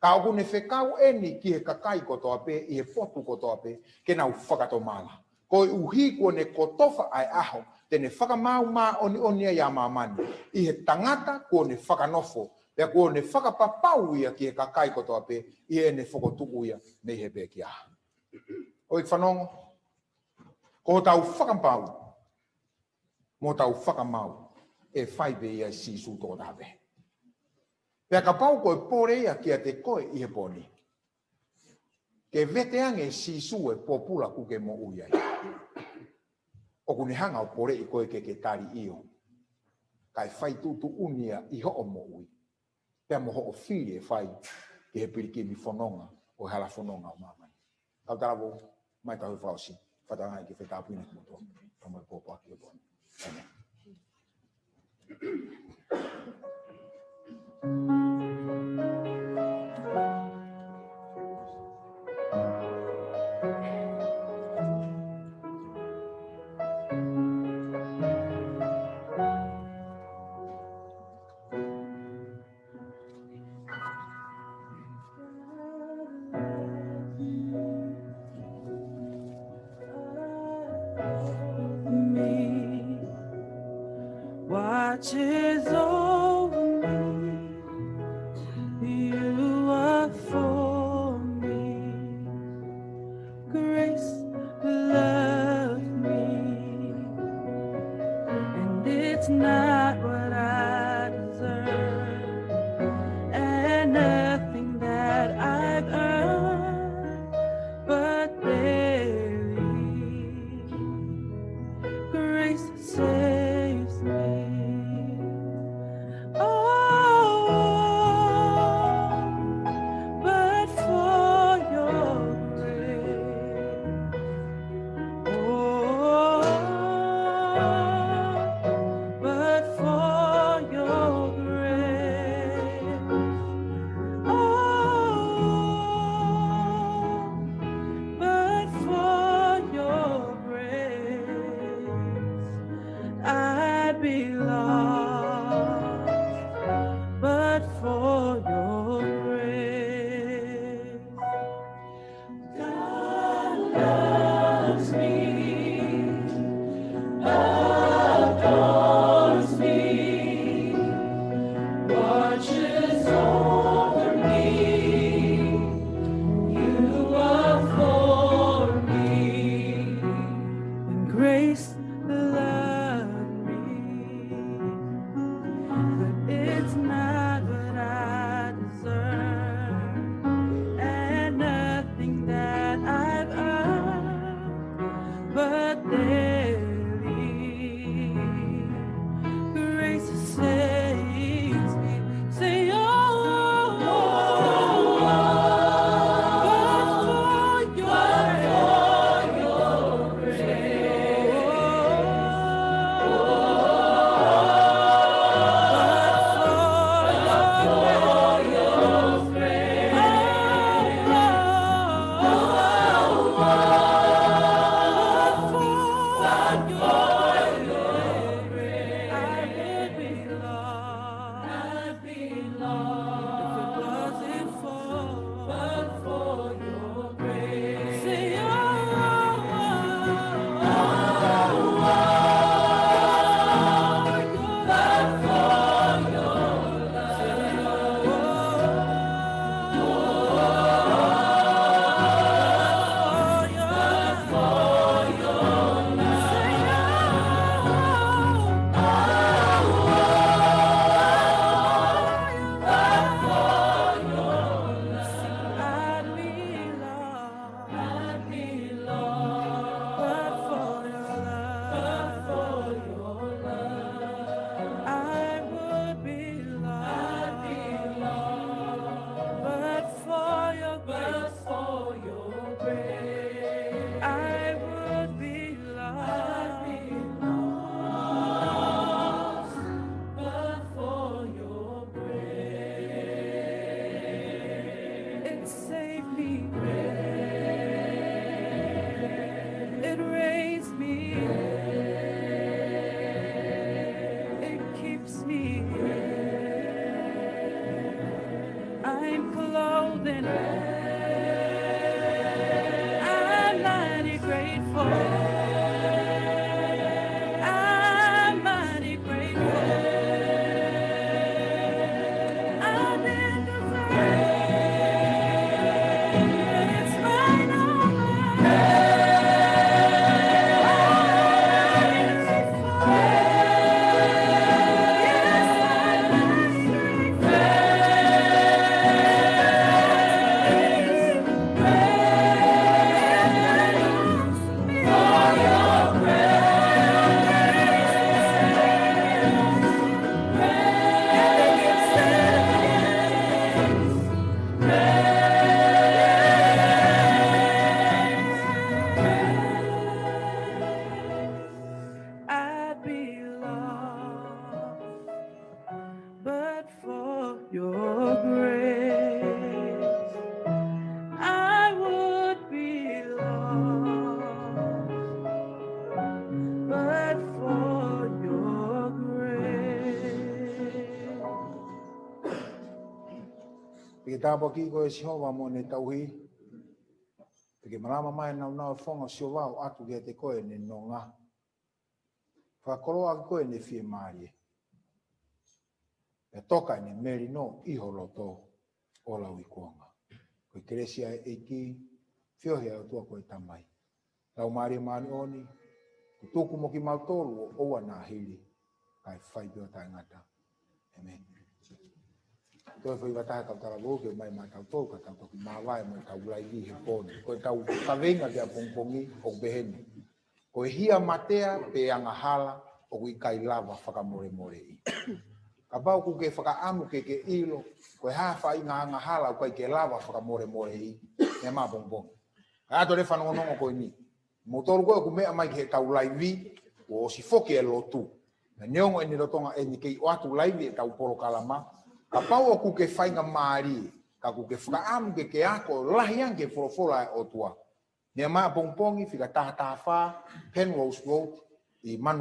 Ka ʻoku ne fekau eni ki he kakai kotoa pē, ʻi he potu kotoa pē, ke nau fakatomala. Koeʻuhi kuo ne kotofa ʻa e ʻaho, te ne fakamaau māʻoniʻoni ai ʻa māmani. ʻI he tangata kuo ne fakanofo, pea kuo ne fakapapau ia ki he kakai kotoa pē, ʻi heʻene fokotuʻu ia mei he pekia. ʻOi fanongo, ko hotau fakapapau, mo hotau fakamaau, ʻe fai pē ia ʻe Sīsū tokotaha pē. Pea kapau ko e pole ia kiate koe ʻi he pō ni. Ke vete ange ʻe Sīsū e pōpula ʻoku ke moʻui ai. ʻOku ne hanga ʻo poleʻi koe ke ke tali ʻio. kae fai tuʻutuʻuni ia ʻi hoʻo moʻui. Pea mo hoʻo fili ʻe fai ki he pilikimi fononga ʻo e hala fononga ʻo māmani. Kau talavou, mai tau he fakaʻosi, fakatauange ke fai tāpuekina kimoutolu. Ka mai pōpoaki e pō ni. ʻĒmeni. Me, watches over me. You are for me. Grace loved me, and it's not what I deserve, and nothing that I've earned, but barely grace saves me. Oh, but for your grace. Oh, but for your grace. Oh, but for your grace, I'd be lost, but for your grace. God loves me, adores me, watches over me. You are for me. And grace loved me, but it's not what I deserve, and nothing that I've earned, but daily grace saves me. Say, oh, oh, oh, oh, but for your Tāpuakiʻi koe ʻe Sihova mo ʻene tauhi. Pea ke malama mai ʻa e nāunau ʻo e fofonga ʻo Sihova ʻo ʻoatu kiate koe ʻene nonga. Fakakoloaʻaki koe ʻi heʻene fiemālie. Pea toka ʻene melino ʻi ho loto ʻo lauikuonga. Ko e kelesi ʻa e ʻEiki, feohi ʻa e ʻOtua ko e Tamai, Laumālie Māʻoniʻoni, kuo tuku mo kimautolu ʻo ʻoua naʻa hili, kae fai pē ʻo taʻengata. ʻĒmeni. Toe foʻi vataha kau talavou ke ʻomai maʻatautolu ka tau toki māvae mo ʻetau laivi he pō ni. Ko ʻetau kaveinga ki he ʻapongipongi ʻoku pehē ni: Ko e hia matea pe angahala ʻoku ʻikai lava fakamolemoleʻi. Kapau ʻoku ke fakaʻamu ke ke ʻilo ko e hā e faʻahinga angahala ʻoku ʻikai ke lava fakamolemoleʻi, meʻa maʻapongipongi. Kae ʻoatu e fanongonongo ko eni. Moutolu ko ē ʻoku meʻa mai ki heʻetau laivi, kuo ʻosi foki e lotu. Neongo ʻene lolotonga ʻeni kei ʻoatu laivi ʻetau polokalama, kapau ʻoku ke faingamālie, ka ʻoku ke fakaʻamu ke ke ako lahi ange ki he folofola ʻa e ʻOtua, meʻa maʻapongipongi, fika taha taha fā Penrose Road ʻi Manu